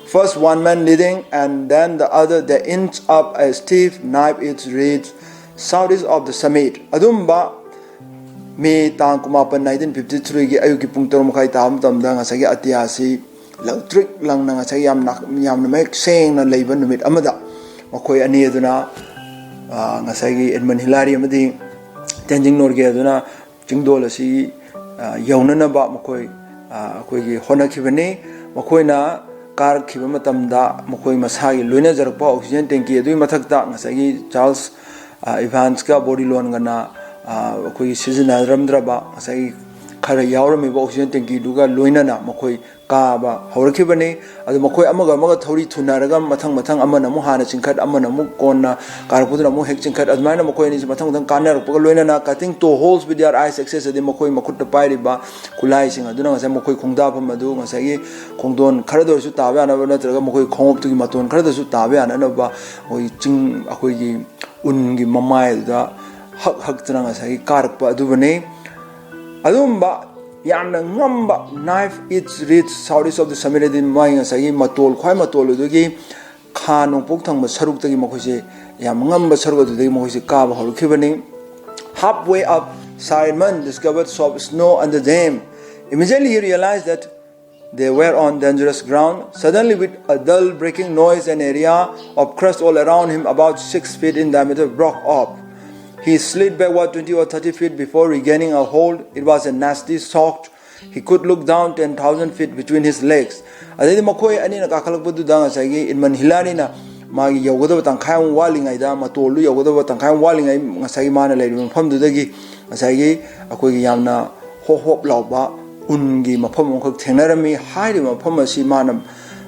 First one man leading and then the other, they inched up a steep knife-edge ridge southeast of the summit. ꯑꯗꯨꯝꯕ ꯃꯦ ꯇꯥꯡ ꯀꯨꯟꯃꯥꯄꯟ, nineteen fifty-threeꯒꯤ ꯑꯌꯨꯛꯀꯤ ꯄꯨꯡ ꯇꯔꯨꯛ ꯃꯈꯥꯏ ꯇꯥꯕ ꯃꯇꯝꯗ ꯉꯁꯥꯏꯒꯤ ꯑꯇꯤꯌꯥꯁꯤ ꯂꯪꯇ꯭ꯔꯤꯛ ꯂꯪꯅ ꯉꯁꯥꯏ ꯌꯥꯝꯅ, ꯌꯥꯝꯅ ꯃꯌꯦꯛ ꯁꯦꯡꯅ ꯂꯩꯕ ꯅꯨꯃꯤꯠ ꯑꯃꯗ ꯃꯈꯣꯏ ꯑꯅꯤ ꯑꯗꯨꯅ, ꯑ, ꯉꯁꯥꯏꯒꯤ ꯑꯦꯗꯃꯟ ꯍꯤꯂꯥꯔꯤ ꯑꯃꯗꯤ ꯇꯦꯟꯖꯤꯡ ꯅꯣꯔꯒꯦ ꯑꯗꯨꯅ ꯆꯤꯡꯗꯣꯜ ꯑꯁꯤ, ꯑ, ꯌꯧꯅꯅꯕ ꯃꯈꯣꯏ, ꯑ, ꯑꯩꯈꯣꯏꯒꯤ ꯍꯣꯠꯅꯈꯤꯕꯅꯤ꯫ ꯃꯈꯣꯏꯅ ꯀꯥꯔꯛꯈꯤꯕ ꯃꯇꯝꯗ ꯃꯈꯣꯏ ꯃꯁꯥꯒꯤ ꯂꯣꯏꯅꯖꯔꯛꯄ oxygen tanki ꯑꯗꯨꯒꯤ ꯃꯊꯛꯇ ꯉꯁꯥꯏꯒꯤ ꯆꯥꯔꯜꯁ, ꯑ, ꯏꯚꯥꯟꯁꯀ ꯕꯣꯔꯤꯂꯣꯟꯒꯅ, ꯑ, ꯑꯩꯈꯣꯏꯒꯤ ꯁꯤꯖꯤꯟꯅꯔꯝꯗ꯭ꯔꯕ ꯉꯁꯥꯏꯒꯤ ꯈꯔ ꯌꯥꯎꯔꯝꯃꯤꯕ oxygen tankiꯗꯨꯒ ꯂꯣꯏꯅꯅ ꯃꯈꯣꯏ ꯀꯥꯕ ꯍꯧꯔꯛꯈꯤꯕꯅꯤ꯫ ꯑꯗꯨ ꯃꯈꯣꯏ ꯑꯃꯒ ꯑꯃꯒ ꯊꯧꯔꯤ ꯊꯨꯅꯔꯒ ꯃꯊꯪ ꯃꯊꯪ ꯑꯃꯅ ꯑꯃꯨꯛ ꯍꯥꯟꯅ ꯆꯤꯡꯈꯠ, ꯑꯃꯅ ꯑꯃꯨꯛ ꯀꯣꯟꯅ ꯀꯥꯔꯛꯄꯗꯨꯅ ꯑꯃꯨꯛ ꯍꯦꯛ ꯆꯤꯡꯈꯠ, ꯑꯗꯨꯃꯥꯏꯅ ꯃꯈꯣꯏ ꯑꯅꯤꯁꯤ ꯃꯊꯪ ꯃꯊꯪ ꯀꯥꯟꯅꯔꯛꯄꯒ ꯂꯣꯏꯅꯅ cutting two holes with their ice axes ꯑꯗꯤ ꯃꯈꯣꯏ ꯃꯈꯨꯠꯇ ꯄꯥꯏꯔꯤꯕ ꯈꯨꯠꯂꯥꯏꯁꯤꯡ ꯑꯗꯨꯅ ꯉꯁꯥꯏ ꯃꯈꯣꯏ ꯈꯣꯡꯗꯥꯐꯝ ꯑꯗꯨ ꯉꯁꯥꯏꯒꯤ ꯈꯣꯡꯗꯣꯟ ꯈꯔꯗ ꯑꯣꯏꯔꯁꯨ ꯇꯥꯕ ꯌꯥꯅꯕ ꯅꯠꯇ꯭ꯔꯒ ꯃꯈꯣꯏ ꯈꯣꯡꯎꯞꯇꯨꯒꯤ ꯃꯇꯣꯟ ꯈꯔꯗꯁꯨ ꯇꯥꯕ ꯌꯥꯅꯅꯕ ꯃꯈꯣꯏ ꯆꯤꯡ, ꯑꯩꯈꯣꯏꯒꯤ ꯎꯟꯒꯤ ꯃꯃꯥꯏ ꯑꯗꯨꯗ ꯍꯛ ꯍꯛꯇꯅ ꯉꯁꯥꯏꯒꯤ ꯀꯥꯔꯛꯄ ꯑꯗꯨꯕꯨꯅꯤ꯫ ꯑꯗꯨꯒꯨꯝꯕ ꯌꯥꯝꯅ ꯉꯝꯕ knife-edge ridge southeast of the summit ꯑꯗꯤ ꯃꯥꯒꯤ ꯉꯁꯥꯏꯒꯤ ꯃꯇꯣꯜ, ꯈ꯭ꯋꯥꯏ ꯃꯇꯣꯜ ꯑꯗꯨꯒꯤ ꯈꯥ ꯅꯣꯡꯄꯣꯛ ꯊꯪꯕ ꯁꯔꯨꯛꯇꯒꯤ ꯃꯈꯣꯏꯁꯦ, ꯌꯥꯝ ꯉꯝꯕ ꯁꯔꯨꯛ ꯑꯗꯨꯗꯒꯤ ꯃꯈꯣꯏꯁꯦ ꯀꯥꯕ ꯍꯧꯔꯛꯈꯤꯕꯅꯤ꯫ Halfway up, Sir Edmund discovered soft snow under them. Immediately he realized that they were on dangerous ground. Suddenly, with a dull breaking noise, an area of crust all around him, about six feet in diameter, broke off. He slid backward twenty or thirty feet before regaining a hold. It was a nasty shock. He could look down ten thousand feet between his legs. ꯑꯗꯩꯗꯤ ꯃꯈꯣꯏ ꯑꯅꯤꯅ ꯀꯥꯈꯠꯂꯛꯄꯗꯨꯗ ꯉꯁꯥꯏꯒꯤ ꯏꯗꯃꯟ ꯍꯤꯂꯥꯔꯤꯅ ꯃꯥꯒꯤ ꯌꯧꯒꯗꯕ ꯇꯪꯈꯥꯏ ꯑꯃ ꯋꯥꯠꯂꯤꯉꯩꯗ, ꯃꯇꯣꯜꯗꯨ ꯌꯧꯒꯗꯕ ꯇꯪꯈꯥꯏ ꯑꯃ ꯋꯥꯠꯂꯤꯉꯩ, ꯉꯁꯥꯏꯒꯤ ꯃꯥꯅ ꯂꯩꯔꯤꯕ ꯃꯐꯝꯗꯨꯗꯒꯤ ꯉꯁꯥꯏꯒꯤ ꯑꯩꯈꯣꯏꯒꯤ ꯌꯥꯝꯅ ꯍꯣꯞ ꯍꯣꯞ ꯂꯥꯎꯕ ꯎꯟꯒꯤ ꯃꯐꯝ ꯑꯃꯈꯛ ꯊꯦꯡꯅꯔꯝꯃꯤ꯫ ꯍꯥꯏꯔꯤꯕ ꯃꯐꯝ ꯑꯁꯤ ꯃꯥꯅ,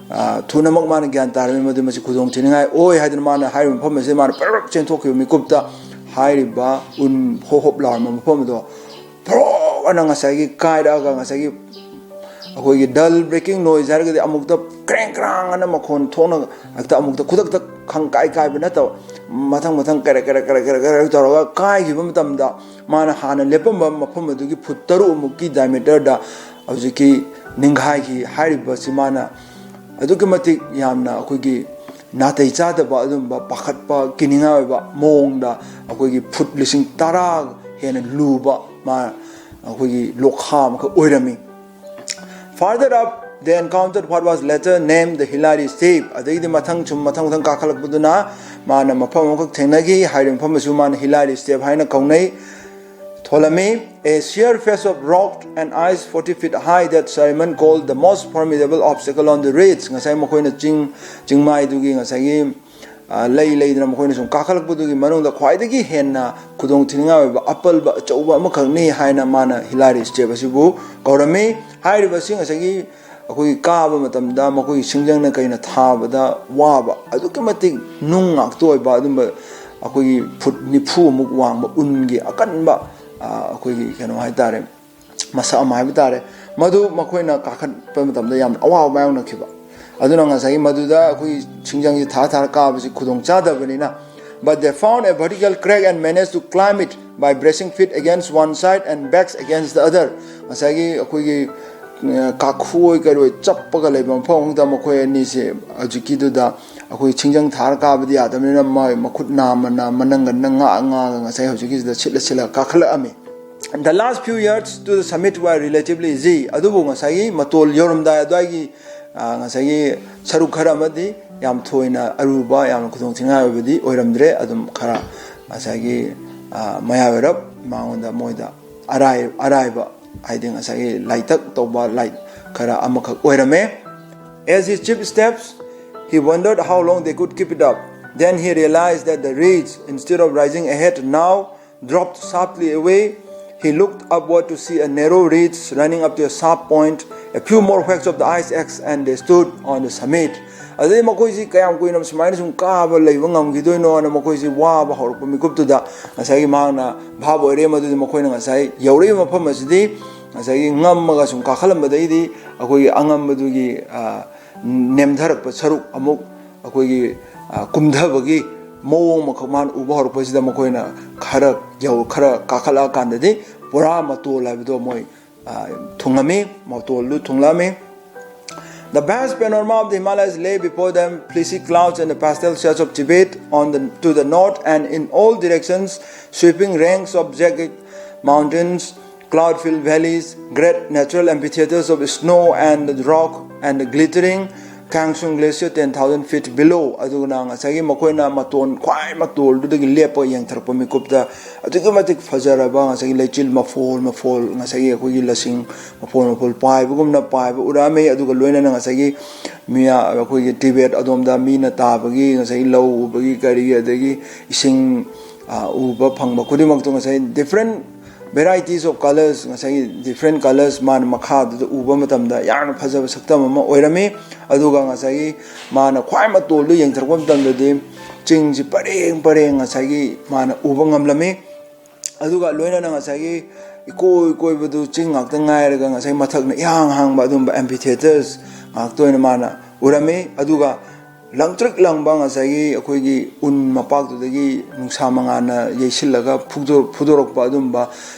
ꯑ, ꯊꯨꯅꯃꯛ ꯃꯥꯅ ꯒ꯭ꯌꯥꯟ ꯇꯥꯔꯝꯃꯤ, ꯃꯗꯨ ꯃꯁꯤ ꯈꯨꯗꯣꯡ ꯊꯤꯅꯤꯡꯉꯥꯏ ꯑꯣꯏ ꯍꯥꯏꯗꯨꯅ ꯃꯥꯅ ꯍꯥꯏꯔꯤꯕ ꯃꯐꯝ ꯑꯁꯤꯗ ꯃꯥꯅ ꯄꯔꯛ ꯆꯦꯟꯊꯣꯛꯈꯤꯕ ꯃꯤꯀꯨꯞꯇ ꯍꯥꯏꯔꯤꯕ ꯎꯟ ꯍꯣꯞ ꯍꯣꯞ ꯂꯥꯎꯔꯝꯕ ꯃꯐꯝ ꯑꯗꯣ ꯐ꯭ꯔꯣꯛ ꯑꯅ ꯉꯁꯥꯏꯒꯤ ꯀꯥꯏꯔꯛꯑꯒ, ꯉꯁꯥꯏꯒꯤ ꯑꯩꯈꯣꯏꯒꯤ dull breaking noise ꯍꯥꯏꯔꯒꯗꯤ ꯑꯃꯨꯛꯇ ꯀ꯭ꯔꯦꯡ ꯀ꯭ꯔꯥꯡ ꯑꯅ ꯃꯈꯣꯟ ꯊꯣꯛꯅ ꯍꯦꯛꯇ ꯑꯃꯨꯛꯇ ꯈꯨꯗꯛꯇ ꯈꯪ ꯀꯥꯏ ꯀꯥꯏꯕ ꯅꯠꯇꯕ, ꯃꯊꯪ ꯃꯊꯪ ꯀꯔꯦꯛ ꯀꯔꯦꯛ ꯀꯔꯦꯛ ꯀꯔꯦꯛ ꯀꯔꯦꯛ ꯇꯧꯔꯒ ꯀꯥꯏꯈꯤꯕ ꯃꯇꯝꯗ, ꯃꯥꯅ ꯍꯥꯟꯅ ꯂꯦꯞꯄꯝꯕ ꯃꯐꯝ ꯑꯗꯨꯒꯤ ꯐꯨꯠ ꯇꯔꯨꯛ ꯑꯃꯨꯛꯀꯤ diameterꯗ ꯍꯧꯖꯤꯛꯀꯤ ꯅꯤꯡꯈꯥꯏꯈꯤ꯫ ꯍꯥꯏꯔꯤꯕꯁꯤ ꯃꯥꯅ ꯑꯗꯨꯛꯀꯤ ꯃꯇꯤꯛ ꯌꯥꯝꯅ ꯑꯩꯈꯣꯏꯒꯤ ꯅꯥꯇꯩ ꯆꯥꯗꯕ, ꯑꯗꯨꯝꯕ ꯄꯥꯈꯠꯄ, ꯀꯤꯅꯤꯡꯉꯥꯏ ꯑꯣꯏꯕ ꯃꯑꯣꯡꯗ ꯑꯩꯈꯣꯏꯒꯤ ꯐꯨꯠ ꯂꯤꯁꯤꯡ ꯇꯔꯥ ꯍꯦꯟꯅ ꯂꯨꯕ ꯃꯥ ꯑꯩꯈꯣꯏꯒꯤ ꯂꯣꯛꯈꯥ ꯑꯃꯈꯛ ꯑꯣꯏꯔꯝꯃꯤ꯫ Further up, they encountered what was later named the Hillary Step. ꯑꯗꯒꯤꯗꯤ ꯃꯊꯪ ꯁꯨꯝ ꯃꯊꯪ ꯃꯊꯪ ꯀꯥꯈꯠꯂꯛꯄꯗꯨꯅ ꯃꯥꯅ ꯃꯐꯝ ꯑꯃꯈꯛ ꯊꯦꯡꯅꯈꯤ꯫ ꯍꯥꯏꯔꯤꯕ ꯃꯐꯝ ꯑꯁꯤꯕꯨ ꯃꯥꯅ Hillary Step ꯍꯥꯏꯅ ꯀꯧꯅꯩ꯫ ꯊꯣꯜꯂꯝꯃꯤ꯫ A sheer face of rock and ice forty feet high that Simon called the most formidable obstacle on the ridge. ꯉꯁꯥꯏ ꯃꯈꯣꯏꯅ ꯆꯤꯡ, ꯆꯤꯡꯃꯥꯏꯗꯨꯒꯤ ꯉꯁꯥꯏꯒꯤ, ꯑ, ꯂꯩ ꯂꯩꯗꯅ ꯃꯈꯣꯏꯅ ꯁꯨꯝ ꯀꯥꯈꯠꯂꯛꯄꯗꯨꯒꯤ ꯃꯅꯨꯡꯗ ꯈ꯭ꯋꯥꯏꯗꯒꯤ ꯍꯦꯟꯅ ꯈꯨꯗꯣꯡ ꯊꯤꯅꯤꯡꯉꯥꯏ ꯑꯣꯏꯕ ꯑꯄꯜꯕ ꯑꯆꯧꯕ ꯑꯃꯈꯛꯅꯤ ꯍꯥꯏꯅ ꯃꯥꯅ Hillary Step ꯑꯁꯤꯕꯨ ꯀꯧꯔꯝꯃꯤ꯫ ꯍꯥꯏꯔꯤꯕꯁꯤ ꯉꯁꯥꯏꯒꯤ ꯑꯩꯈꯣꯏꯒꯤ ꯀꯥꯕ ꯃꯇꯝꯗ ꯃꯈꯣꯏꯒꯤ ꯁꯤꯡꯖꯪꯅ ꯀꯩꯅ ꯊꯥꯕꯗ ꯋꯥꯕ, ꯑꯗꯨꯛꯀꯤ ꯃꯇꯤꯛ ꯅꯨꯡ ꯉꯥꯛꯇ ꯑꯣꯏꯕ ꯑꯗꯨꯝꯕ ꯑꯩꯈꯣꯏꯒꯤ ꯐꯨꯠ ꯅꯤꯐꯨꯃꯨꯛ ꯋꯥꯡꯕ ꯎꯟꯒꯤ ꯑꯀꯟꯕ, ꯑ, ꯑꯩꯈꯣꯏꯒꯤ ꯀꯩꯅꯣ ꯍꯥꯏꯇꯥꯔꯦ, ꯃꯁꯛ ꯑꯃ ꯍꯥꯏꯕ ꯇꯥꯔꯦ, ꯃꯗꯨ ꯃꯈꯣꯏꯅ ꯀꯥꯈꯠꯄ ꯃꯇꯝꯗ ꯌꯥꯝꯅ ꯑꯋꯥꯕ ꯃꯥꯌꯣꯛꯅꯈꯤꯕ꯫ ꯑꯗꯨꯅ ꯉꯁꯥꯏꯒꯤ ꯃꯗꯨꯗ ꯑꯩꯈꯣꯏꯒꯤ ꯁꯤꯡꯖꯪꯁꯤ ꯊꯥ ꯊꯥꯔ ꯀꯥꯕꯁꯤ ꯈꯨꯗꯣꯡ ꯆꯥꯗꯕꯅꯤꯅ, but they found a vertical crack and managed to climb it by bracing feet against one side and backs against the other. ꯉꯁꯥꯏꯒꯤ ꯑꯩꯈꯣꯏꯒꯤ, ꯑ, ꯀꯥꯈꯨ ꯑꯣꯏ ꯀꯩ ꯑꯣꯏ ꯆꯞꯄꯒ ꯂꯩꯕ ꯃꯐꯝ ꯑꯃꯗ ꯃꯈꯣꯏ ꯑꯅꯤꯁꯦ ꯍꯧꯖꯤꯛꯀꯤꯗꯨꯗ ꯑꯩꯈꯣꯏ ꯁꯤꯡꯖꯪ ꯊꯥꯔ ꯀꯥꯕꯗꯤ ꯌꯥꯗꯕꯅꯤꯅ ꯃꯥ ꯃꯈꯨꯠ ꯅꯥꯝꯃꯅ ꯃꯅꯪꯒꯟꯅ ꯉꯥꯛꯑ ꯉꯥꯛꯑꯒ ꯉꯁꯥꯏ ꯍꯧꯖꯤꯛꯀꯤꯁꯤꯗ ꯁꯤꯠꯂ ꯁꯤꯠꯂꯒ ꯀꯥꯈꯠꯂꯛꯑꯝꯃꯤ꯫ The last few yards to the summit were relatively easy. ꯑꯗꯨꯕꯨ ꯉꯁꯥꯏꯒꯤ ꯃꯇꯣꯜ ꯌꯧꯔꯝꯗꯥꯏ ꯑꯗꯨꯋꯥꯏꯒꯤ, ꯑ, ꯉꯁꯥꯏꯒꯤ ꯁꯔꯨꯛ ꯈꯔ ꯑꯃꯗꯤ ꯌꯥꯝ ꯊꯣꯏꯅ ꯑꯔꯨꯕ, ꯌꯥꯝꯅ ꯈꯨꯗꯣꯡ ꯊꯤꯅꯤꯡꯉꯥꯏ ꯑꯣꯏꯕꯗꯤ ꯑꯣꯏꯔꯝꯗ꯭ꯔꯦ꯫ ꯑꯗꯨꯝ ꯈꯔ ꯉꯁꯥꯏꯒꯤ, ꯃꯌꯥꯏ ꯑꯣꯏꯔꯞ ꯃꯉꯣꯟꯗ, ꯃꯣꯏꯗ ꯑꯔꯥꯏ ꯑꯔꯥꯏꯕ, ꯍꯥꯏꯗꯤ ꯉꯁꯥꯏꯒꯤ ꯂꯥꯏꯊꯛ ꯇꯧꯕ ꯂꯥꯏ ꯈꯔ ꯑꯃꯈꯛ ꯑꯣꯏꯔꯝꯃꯦ꯫ As he chipped steps, he wondered how long they could keep it up. Then he realized that the ridge, instead of rising ahead, now dropped sharply away. He looked upward to see a narrow ridge running up to a sharp point. A few more whacks of the ice axe and they stood on the summit. ꯑꯗꯩ ꯃꯈꯣꯏꯁꯤ ꯀꯌꯥꯝ ꯀꯨꯏꯅ ꯁꯨꯃꯥꯏꯅ ꯁꯨꯝ ꯀꯥꯕ ꯂꯩꯕ ꯉꯝꯈꯤꯗꯣꯏꯅꯣꯅ ꯃꯈꯣꯏꯁꯤ ꯋꯥꯕ ꯍꯧꯔꯛꯄ ꯃꯤꯀꯨꯞꯇꯨꯗ ꯉꯁꯥꯏꯒꯤ ꯃꯍꯥꯛꯅ ꯚꯥꯞ ꯑꯣꯏꯔꯦ, ꯃꯗꯨꯗꯤ ꯃꯈꯣꯏꯅ ꯉꯁꯥꯏ ꯌꯧꯔꯛꯏꯕ ꯃꯐꯝ ꯑꯁꯤꯗꯤ ꯉꯁꯥꯏꯒꯤ ꯉꯝꯃꯒ ꯁꯨꯝ ꯀꯥꯈꯠꯂꯝꯕꯗꯒꯤꯗꯤ ꯑꯩꯈꯣꯏꯒꯤ ꯑꯉꯝꯕꯗꯨꯒꯤ, ꯑ, ꯅꯦꯝꯊꯔꯛꯄ ꯁꯔꯨꯛ ꯑꯃꯨꯛ ꯑꯩꯈꯣꯏꯒꯤ, ꯑ, ꯀꯨꯝꯊꯕꯒꯤ ꯃꯑꯣꯡ ꯑꯃꯈꯛ ꯃꯥꯅ ꯎꯕ ꯍꯧꯔꯛꯄꯁꯤꯗ ꯃꯈꯣꯏꯅ ꯈꯔ ꯌꯧ-, ꯈꯔ ꯀꯥꯈꯠꯂꯛꯑꯀꯥꯟꯗꯗꯤ ꯄꯨꯔꯥ ꯃꯇꯣꯜ ꯍꯥꯏꯕꯗꯣ ꯃꯣꯏ, ꯑ, ꯊꯨꯡꯉꯝꯃꯤ, ꯃꯇꯣꯜꯗꯨ ꯊꯨꯡꯂꯛꯑꯝꯃꯤ꯫ The vast panorama of the Himalayas lay before them, fleecy clouds and the pastel shades of Tibet on the, to the north, and in all directions, sweeping ranks of jagged mountains, cloud-filled valleys, great natural amphitheaters of snow and rock, and the glittering Kangsung Glacier ten thousand feet below꯫ ꯑꯗꯨꯅ ꯉꯁꯥꯏꯒꯤ ꯃꯈꯣꯏꯅ ꯃꯇꯣꯟ, ꯈ꯭ꯋꯥꯏ ꯃꯇꯣꯜꯗꯨꯗꯒꯤ ꯂꯦꯞꯄꯒ ꯌꯦꯡꯊꯔꯛꯄ ꯃꯤꯀꯨꯞꯇ ꯑꯗꯨꯛꯀꯤ ꯃꯇꯤꯛ ꯐꯖꯔꯕ ꯉꯁꯥꯏꯒꯤ ꯂꯩꯆꯤꯜ ꯃꯐꯣꯜ ꯃꯐꯣꯜ, ꯉꯁꯥꯏꯒꯤ ꯑꯩꯈꯣꯏꯒꯤ ꯂꯁꯤꯡ ꯃꯐꯣꯜ ꯃꯐꯣꯜ ꯄꯥꯏꯕꯒꯨꯝꯅ ꯄꯥꯏꯕ ꯎꯔꯛꯑꯝꯃꯤ꯫ ꯑꯗꯨꯒ ꯂꯣꯏꯅꯅ ꯉꯁꯥꯏꯒꯤ ꯃꯤꯌꯥ-, ꯑꯩꯈꯣꯏꯒꯤ ꯇꯤꯕꯦꯠ ꯑꯗꯣꯝꯗ ꯃꯤꯅ ꯇꯥꯕꯒꯤ, ꯉꯁꯥꯏꯒꯤ ꯂꯧ ꯎꯕꯒꯤ ꯀꯔꯤꯒꯤ, ꯑꯗꯒꯤ ꯏꯁꯤꯡ, ꯑ, ꯎꯕ ꯐꯪꯕ ꯈꯨꯗꯤꯡꯃꯛꯇꯣ ꯉꯁꯥꯏ different varieties of colours, ꯉꯁꯥꯏꯒꯤ different colours ꯃꯥꯅ ꯃꯈꯥꯗꯨꯗ ꯎꯕ ꯃꯇꯝꯗ ꯌꯥꯝꯅ ꯐꯖꯕ ꯁꯛꯇꯝ ꯑꯃ ꯑꯣꯏꯔꯝꯃꯤ꯫ ꯑꯗꯨꯒ ꯉꯁꯥꯏꯒꯤ ꯃꯥꯅ ꯈ꯭ꯋꯥꯏ ꯃꯇꯣꯜꯗꯨ ꯌꯦꯡꯊꯔꯛꯄ ꯃꯇꯝꯗꯗꯤ ꯆꯤꯡꯁꯤ ꯄꯔꯦꯡ ꯄꯔꯦꯡ ꯉꯁꯥꯏꯒꯤ ꯃꯥꯅ ꯎꯕ ꯉꯝꯂꯝꯃꯤ꯫ ꯑꯗꯨꯒ ꯂꯣꯏꯅꯅ ꯉꯁꯥꯏꯒꯤ ꯏꯀꯣꯏ ꯀꯣꯏꯕꯗꯨ ꯆꯤꯡ ꯉꯥꯛꯇ ꯉꯥꯏꯔꯒ ꯉꯁꯥꯏ ꯃꯊꯛꯅ ꯏꯍꯥꯡ ꯍꯥꯡꯕ ꯑꯗꯨꯝꯕ amphitheatres ꯉꯥꯛꯇ ꯑꯣꯏꯅ ꯃꯥꯅ ꯎꯔꯝꯃꯤ꯫ ꯑꯗꯨꯒ ꯂꯪꯇ꯭ꯔꯤꯛ ꯂꯪꯕ ꯉꯁꯥꯏꯒꯤ ꯑꯩꯈꯣꯏꯒꯤ ꯎꯟ ꯃꯄꯥꯛꯇꯨꯗꯒꯤ ꯅꯨꯡꯁꯥ ꯃꯉꯥꯜꯅ ꯌꯩꯁꯤꯜꯂꯒ ꯐꯨꯗꯣꯔ-, ꯐꯨꯗꯣꯔꯛꯄ ꯑꯗꯨꯝꯕ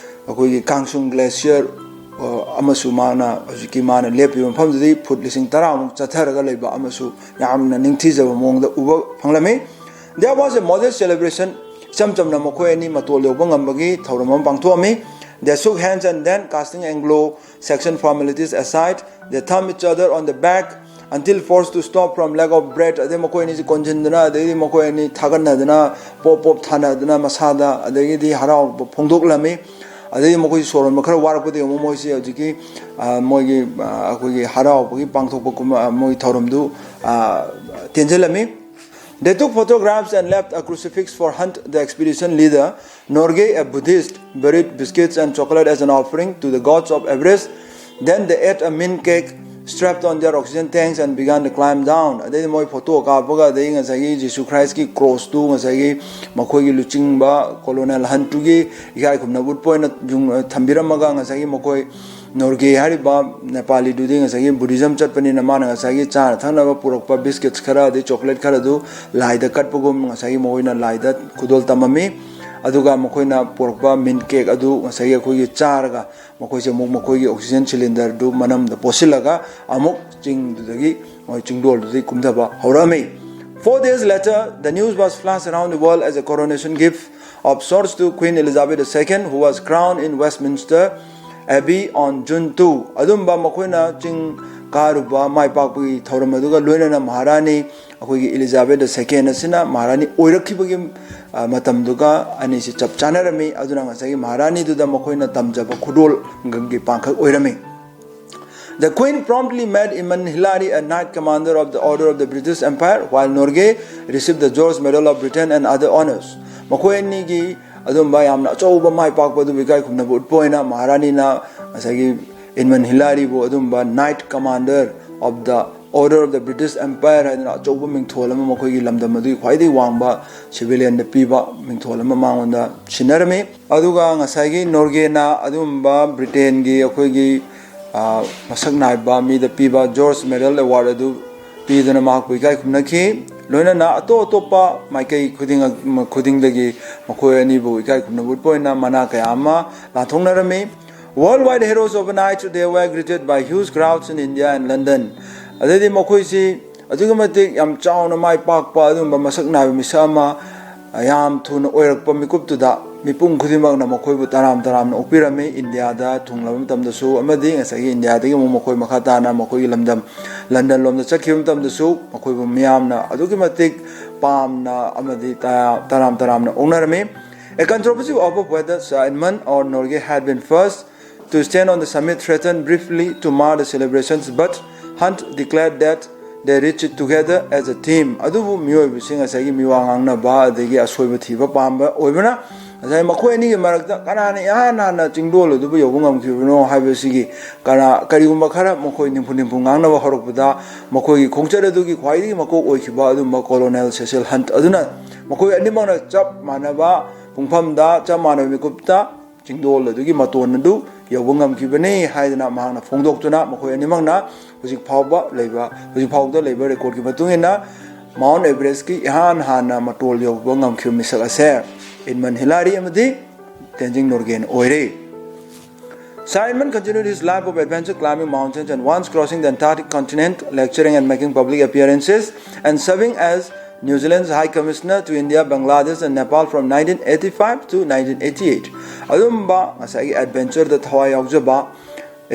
ꯑꯩꯈꯣꯏꯒꯤ ꯀꯥꯡꯁꯨꯡ glacier, ꯑ, ꯑꯃꯁꯨ ꯃꯥꯅ ꯍꯧꯖꯤꯛꯀꯤ ꯃꯥꯅ ꯂꯦꯞꯄꯤꯕ ꯃꯐꯝꯗꯨꯗꯒꯤ ꯐꯨꯠ ꯂꯤꯁꯤꯡ ꯇꯔꯥꯃꯨꯛ ꯆꯠꯊꯔꯒ ꯂꯩꯕ ꯑꯃꯁꯨ ꯌꯥꯝꯅ ꯅꯤꯡꯊꯤꯖꯕ ꯃꯑꯣꯡꯗ ꯎꯕ ꯐꯪꯂꯝꯃꯤ꯫ There was a modest celebration. ꯏꯆꯝ ꯆꯝꯅ ꯃꯈꯣꯏ ꯑꯅꯤ ꯃꯇꯣꯜ ꯌꯧꯕ ꯉꯝꯕꯒꯤ ꯊꯧꯔꯝ ꯑꯃ ꯄꯥꯡꯊꯣꯛꯑꯝꯃꯤ꯫ They shook hands and then, casting Anglo-Saxon formalities aside, they thumped each other on the back, until forced to stop from lack of breath. ꯑꯗꯩ ꯃꯈꯣꯏ ꯑꯅꯤꯁꯤ ꯀꯣꯟꯁꯤꯟꯗꯅ, ꯑꯗꯩꯗꯤ ꯃꯈꯣꯏ ꯑꯅꯤ ꯊꯥꯒꯠꯅꯗꯅ, ꯄꯣꯞ ꯄꯣꯞ ꯊꯥꯅꯗꯅ ꯃꯁꯥꯗ, ꯑꯗꯒꯤꯗꯤ ꯍꯔꯥꯎꯕ ꯐꯣꯡꯗꯣꯛꯂꯝꯃꯤ꯫ ꯑꯗꯩꯗꯤ ꯃꯈꯣꯏ ꯁꯣꯔ ꯍꯣꯟꯕ ꯈꯔ ꯋꯥꯔꯛꯄꯗꯒꯤ ꯑꯃꯨꯛ ꯃꯣꯏꯁꯤ ꯍꯧꯖꯤꯛꯀꯤ, ꯑ, ꯃꯣꯏꯒꯤ, ꯑ, ꯑꯩꯈꯣꯏꯒꯤ ꯍꯔꯥꯎꯕꯒꯤ ꯄꯥꯡꯊꯣꯛꯄ ꯀꯨꯝ-, ꯑ, ꯃꯣꯏꯒꯤ ꯊꯧꯔꯝꯗꯨ, ꯑ, ꯇꯦꯟꯁꯤꯜꯂꯝꯃꯤ꯫ They took photographs and left a crucifix for Hunt, the expedition leader. Norgay, a Buddhist, buried biscuits and chocolate as an offering to the gods of Everest. Then they ate a mint cake, strapped on their oxygen tanks and began the climb down. ꯑꯗꯩꯗꯤ ꯃꯣꯏ photo ꯀꯥꯞꯄꯒ, ꯑꯗꯩ ꯉꯁꯥꯏꯒꯤ ꯖꯤꯁꯨ ꯈ꯭ꯔꯥꯏꯁꯀꯤ ꯀ꯭ꯔꯣꯁꯇꯨ ꯉꯁꯥꯏꯒꯤ ꯃꯈꯣꯏꯒꯤ ꯂꯨꯆꯤꯡꯕ colonel ꯍꯟꯇꯨꯒꯤ ꯏꯀꯥꯏ ꯈꯨꯝꯅꯕ ꯎꯠꯄ ꯑꯣꯏꯅ ꯌꯨꯡ-, ꯊꯝꯕꯤꯔꯝꯃꯒ, ꯉꯁꯥꯏꯒꯤ ꯃꯈꯣꯏ ꯅꯣꯔꯒꯦ ꯍꯥꯏꯔꯤꯕ ꯅꯦꯄꯥꯂꯤꯗꯨꯗꯤ ꯉꯁꯥꯏꯒꯤ ꯕꯨꯙꯤꯖꯝ ꯆꯠꯄꯅꯤꯅ ꯃꯥꯅ ꯉꯁꯥꯏꯒꯤ ꯆꯥꯅ ꯊꯛꯅꯕ ꯄꯨꯔꯛꯄ ꯕꯤꯁꯀꯤꯠꯁ ꯈꯔ ꯑꯗꯩ ꯆꯣꯀ꯭ꯂꯦꯠ ꯈꯔꯗꯨ ꯂꯥꯏꯗ ꯀꯠꯄꯒꯨꯝ, ꯉꯁꯥꯏꯒꯤ ꯃꯈꯣꯏꯅ ꯂꯥꯏꯗ ꯈꯨꯗꯣꯜ ꯇꯝꯃꯝꯃꯤ꯫ ꯑꯗꯨꯒ ꯃꯈꯣꯏꯅ ꯄꯨꯔꯛꯄ ꯃꯤꯟ ꯀꯦꯛ ꯑꯗꯨ ꯉꯁꯥꯏꯒꯤ ꯑꯩꯈꯣꯏꯒꯤ ꯆꯥꯔꯒ ꯃꯈꯣꯏꯁꯦ ꯑꯃꯨꯛ ꯃꯈꯣꯏꯒꯤ ꯑꯣꯛꯁꯤꯖꯦꯟ ꯁꯤꯂꯤꯟꯗꯔꯗꯨ ꯃꯅꯝꯗ ꯄꯣꯠꯁꯤꯜꯂꯒ ꯑꯃꯨꯛ ꯆꯤꯡꯗꯨꯗꯒꯤ, ꯃꯣꯏ ꯆꯤꯡꯗꯣꯜꯗꯨꯗꯒꯤ ꯀꯨꯝꯊꯕ ꯍꯧꯔꯛꯑꯝꯃꯤ꯫ Four days later, the news was flashed around the world as a coronation gift of sorts to Queen Elizabeth the Second, who was crowned in Westminster Abbey on June two. ꯑꯗꯨꯝꯕ ꯃꯈꯣꯏꯅ ꯆꯤꯡ ꯀꯥꯔꯨꯕ ꯃꯥꯏ ꯄꯥꯛꯄꯒꯤ ꯊꯧꯔꯝ ꯑꯗꯨꯒ ꯂꯣꯏꯅꯅ ꯃꯍꯥꯔꯥꯅꯤ ꯑꯩꯈꯣꯏꯒꯤ ꯏꯂꯤꯖꯥꯕꯦꯊ ꯗ ꯁꯦꯀꯦꯟ ꯑꯁꯤꯅ ꯃꯍꯥꯔꯥꯅꯤ ꯑꯣꯏꯔꯛꯈꯤꯕꯒꯤ, ꯑ, ꯃꯇꯝꯗꯨꯒ ꯑꯅꯤꯁꯤ ꯆꯞ ꯆꯥꯅꯔꯝꯃꯤ꯫ ꯑꯗꯨꯅ ꯉꯁꯥꯏꯒꯤ ꯃꯍꯥꯔꯥꯅꯤꯗꯨꯗ ꯃꯈꯣꯏꯅ ꯇꯝꯖꯕ ꯈꯨꯗꯣꯜꯒꯤ ꯄꯥꯡꯈꯛ ꯑꯣꯏꯔꯝꯃꯤ꯫ The Queen promptly made Edmund Hillary a Knight Commander of the Order of the British Empire, while Norgay received the George Medal of Britain and other honors. ꯃꯈꯣꯏ ꯑꯅꯤꯒꯤ ꯑꯗꯨꯝꯕ ꯌꯥꯝꯅ ꯑꯆꯧꯕ ꯃꯥꯏ ꯄꯥꯛꯄ ꯑꯗꯨꯕꯨ ꯏꯀꯥꯏ ꯈꯨꯝꯅꯕ ꯎꯠꯄ ꯑꯣꯏꯅ ꯃꯍꯥꯔꯥꯅꯤꯅ ꯉꯁꯥꯏꯒꯤ ꯏꯗꯃꯟ ꯍꯤꯂꯥꯔꯤꯕꯨ ꯑꯗꯨꯝꯕ Knight Commander of the Order of the British Empire ꯍꯥꯏꯗꯅ ꯑꯆꯧꯕ ꯃꯤꯡꯊꯣꯜ ꯑꯃ, ꯃꯈꯣꯏꯒꯤ ꯂꯝꯗꯝ ꯑꯗꯨꯒꯤ ꯈ꯭ꯋꯥꯏꯗꯒꯤ ꯋꯥꯡꯕ civilianꯗ ꯄꯤꯕ ꯃꯤꯡꯊꯣꯜ ꯑꯃ ꯃꯉꯣꯟꯗ ꯁꯤꯟꯅꯔꯝꯃꯤ꯫ ꯑꯗꯨꯒ ꯉꯁꯥꯏꯒꯤ ꯅꯣꯔꯒꯦꯅ ꯑꯗꯨꯒꯨꯝꯕ ꯕ꯭ꯔꯤꯇꯦꯟꯒꯤ ꯑꯩꯈꯣꯏꯒꯤ, ꯑ, ꯃꯁꯛ ꯅꯥꯏꯕ ꯃꯤꯗ ꯄꯤꯕ George Medal Award ꯑꯗꯨ ꯄꯤꯗꯨꯅ ꯃꯍꯥꯛꯄꯨ ꯏꯀꯥꯏ ꯈꯨꯝꯅꯈꯤ꯫ ꯂꯣꯏꯅꯅ ꯑꯇꯣꯞ ꯑꯇꯣꯞꯄ ꯃꯥꯏꯀꯩ ꯈꯨꯗꯤꯡ-, ꯈꯨꯗꯤꯡꯗꯒꯤ ꯃꯈꯣꯏ ꯑꯅꯤꯕꯨ ꯏꯀꯥꯏ ꯈꯨꯝꯅꯕ ꯎꯠꯄ ꯑꯣꯏꯅ ꯃꯅꯥ ꯀꯌꯥ ꯑꯃ ꯂꯥꯟꯊꯣꯛꯅꯔꯝꯃꯤ꯫ Worldwide heroes overnight, they were greeted by huge crowds in India and London. ꯑꯗꯩꯗꯤ ꯃꯈꯣꯏꯁꯤ ꯑꯗꯨꯛꯀꯤ ꯃꯇꯤꯛ ꯌꯥꯝ ꯆꯥꯎꯅ ꯃꯥꯏ ꯄꯥꯛꯄ ꯑꯗꯨꯒꯨꯝꯕ ꯃꯁꯛ ꯅꯥꯏꯕ ꯃꯤꯁꯛ ꯑꯃ, ꯌꯥꯝ ꯊꯨꯅ ꯑꯣꯏꯔꯛꯄ ꯃꯤꯀꯨꯞꯇꯨꯗ ꯃꯤꯄꯨꯝ ꯈꯨꯗꯤꯡꯃꯛꯅ ꯃꯈꯣꯏꯕꯨ ꯇꯔꯥꯝ ꯇꯔꯥꯝꯅ ꯑꯣꯛꯄꯤꯔꯝꯃꯤ꯫ ꯏꯟꯗꯤꯌꯥꯗ ꯊꯨꯡꯂꯕ ꯃꯇꯝꯗꯁꯨ ꯑꯃꯗꯤ ꯉꯁꯥꯏꯒꯤ ꯏꯟꯗꯤꯌꯥꯗꯒꯤ ꯑꯃꯨꯛ ꯃꯈꯣꯏ ꯃꯈꯥ ꯇꯥꯅ ꯃꯈꯣꯏꯒꯤ ꯂꯝꯗꯝ ꯂꯟꯗꯟ ꯂꯣꯝꯗ ꯆꯠꯈꯤꯕ ꯃꯇꯝꯗꯁꯨ ꯃꯈꯣꯏꯕꯨ ꯃꯤꯌꯥꯝꯅ ꯑꯗꯨꯛꯀꯤ ꯃꯇꯤꯛ ꯄꯥꯝꯅ ꯑꯃꯗꯤ ꯇꯔꯥꯝ ꯇꯔꯥꯝꯅ ꯑꯣꯛꯅꯔꯝꯃꯤ꯫ A controversy over whether Sir Edmund or Norgay had been first to stand on the summit threatened briefly to mar the celebrations, but Hunt declared that they reached it together as a team. ꯑꯗꯨꯕꯨ ꯃꯤꯑꯣꯏꯕꯁꯤꯡ ꯉꯁꯥꯏꯒꯤ ꯃꯤꯋꯥ ꯉꯥꯡꯅꯕ ꯑꯗꯒꯤ ꯑꯁꯣꯏꯕ ꯊꯤꯕ ꯄꯥꯝꯕ ꯑꯣꯏꯕꯅ ꯉꯁꯥꯏ ꯃꯈꯣꯏ ꯑꯅꯤꯒꯤ ꯃꯔꯛꯇ ꯀꯅꯥꯅ ꯏꯍꯥꯟ ꯍꯥꯟꯅ ꯆꯤꯡꯗꯣꯜ ꯑꯗꯨꯕꯨ ꯌꯧꯕ ꯉꯝꯈꯤꯕꯅꯣ ꯍꯥꯏꯕꯁꯤꯒꯤ ꯀꯅꯥ ꯀꯔꯤꯒꯨꯝꯕ ꯈꯔ ꯃꯈꯣꯏ ꯅꯤꯝꯐꯨ ꯅꯤꯝꯐꯨ ꯉꯥꯡꯅꯕ ꯍꯧꯔꯛꯄꯗ ꯃꯈꯣꯏꯒꯤ ꯈꯣꯡꯆꯠ ꯑꯗꯨꯒꯤ ꯈ꯭ꯋꯥꯏꯗꯒꯤ ꯃꯀꯣꯛ ꯑꯣꯏꯈꯤꯕ ꯑꯗꯨꯝꯕ ꯀꯣꯂꯣꯅꯦꯜ ꯁꯦꯁꯤꯜ ꯍꯟꯠ ꯑꯗꯨꯅ ꯃꯈꯣꯏ ꯑꯅꯤꯃꯛꯅ ꯆꯞ ꯃꯥꯟꯅꯕ ꯄꯨꯡꯐꯝꯗ ꯆꯞ ꯃꯥꯟꯅꯕ ꯃꯤꯀꯨꯞꯇ ꯆꯤꯡꯗꯣꯜ ꯑꯗꯨꯒꯤ ꯃꯇꯣꯟ ꯑꯗꯨ ꯌꯧꯕ ꯉꯝꯈꯤꯕꯅꯤ ꯍꯥꯏꯗꯅ ꯃꯍꯥꯛꯅ ꯐꯣꯡꯗꯣꯛꯇꯨꯅ ꯃꯈꯣꯏ ꯑꯅꯤꯃꯛꯅ ꯍꯧꯖꯤꯛ ꯐꯥꯎꯕ ꯂꯩꯕ ꯍꯧꯖꯤꯛ ꯐꯥꯎꯕꯗ ꯂꯩꯕ ꯔꯦꯀꯣꯔꯗꯀꯤ ꯃꯇꯨꯡ ꯏꯟꯅ ꯃꯥꯎꯟ ꯑꯦꯚꯔꯦꯁꯀꯤ ꯏꯍꯥꯟ ꯍꯥꯟꯅ ꯃꯇꯣꯜ ꯌꯧꯕ ꯉꯝꯈꯤꯕ ꯃꯤꯁꯛ ꯑꯁꯦ ꯏꯟꯃꯟ ꯍꯤꯂꯥꯔꯤ ꯑꯃꯗꯤ ꯇꯦꯟꯖꯤꯡ ꯅꯣꯔꯒꯦꯟ ꯑꯣꯏꯔꯦ꯫ Sir Edmund continued his life of adventure, climbing mountains and once crossing the Antarctic continent, lecturing and making public appearances, and serving as New Zealand's High Commissioner to India, Bangladesh, and Nepal from nineteen eighty-five to nineteen eighty-eight. ꯑꯗꯨꯝꯕ ꯉꯁꯥꯏꯒꯤ ꯑꯦꯗꯚꯦꯟꯆꯔꯗ ꯊꯋꯥꯏ ꯌꯥꯎꯖꯕ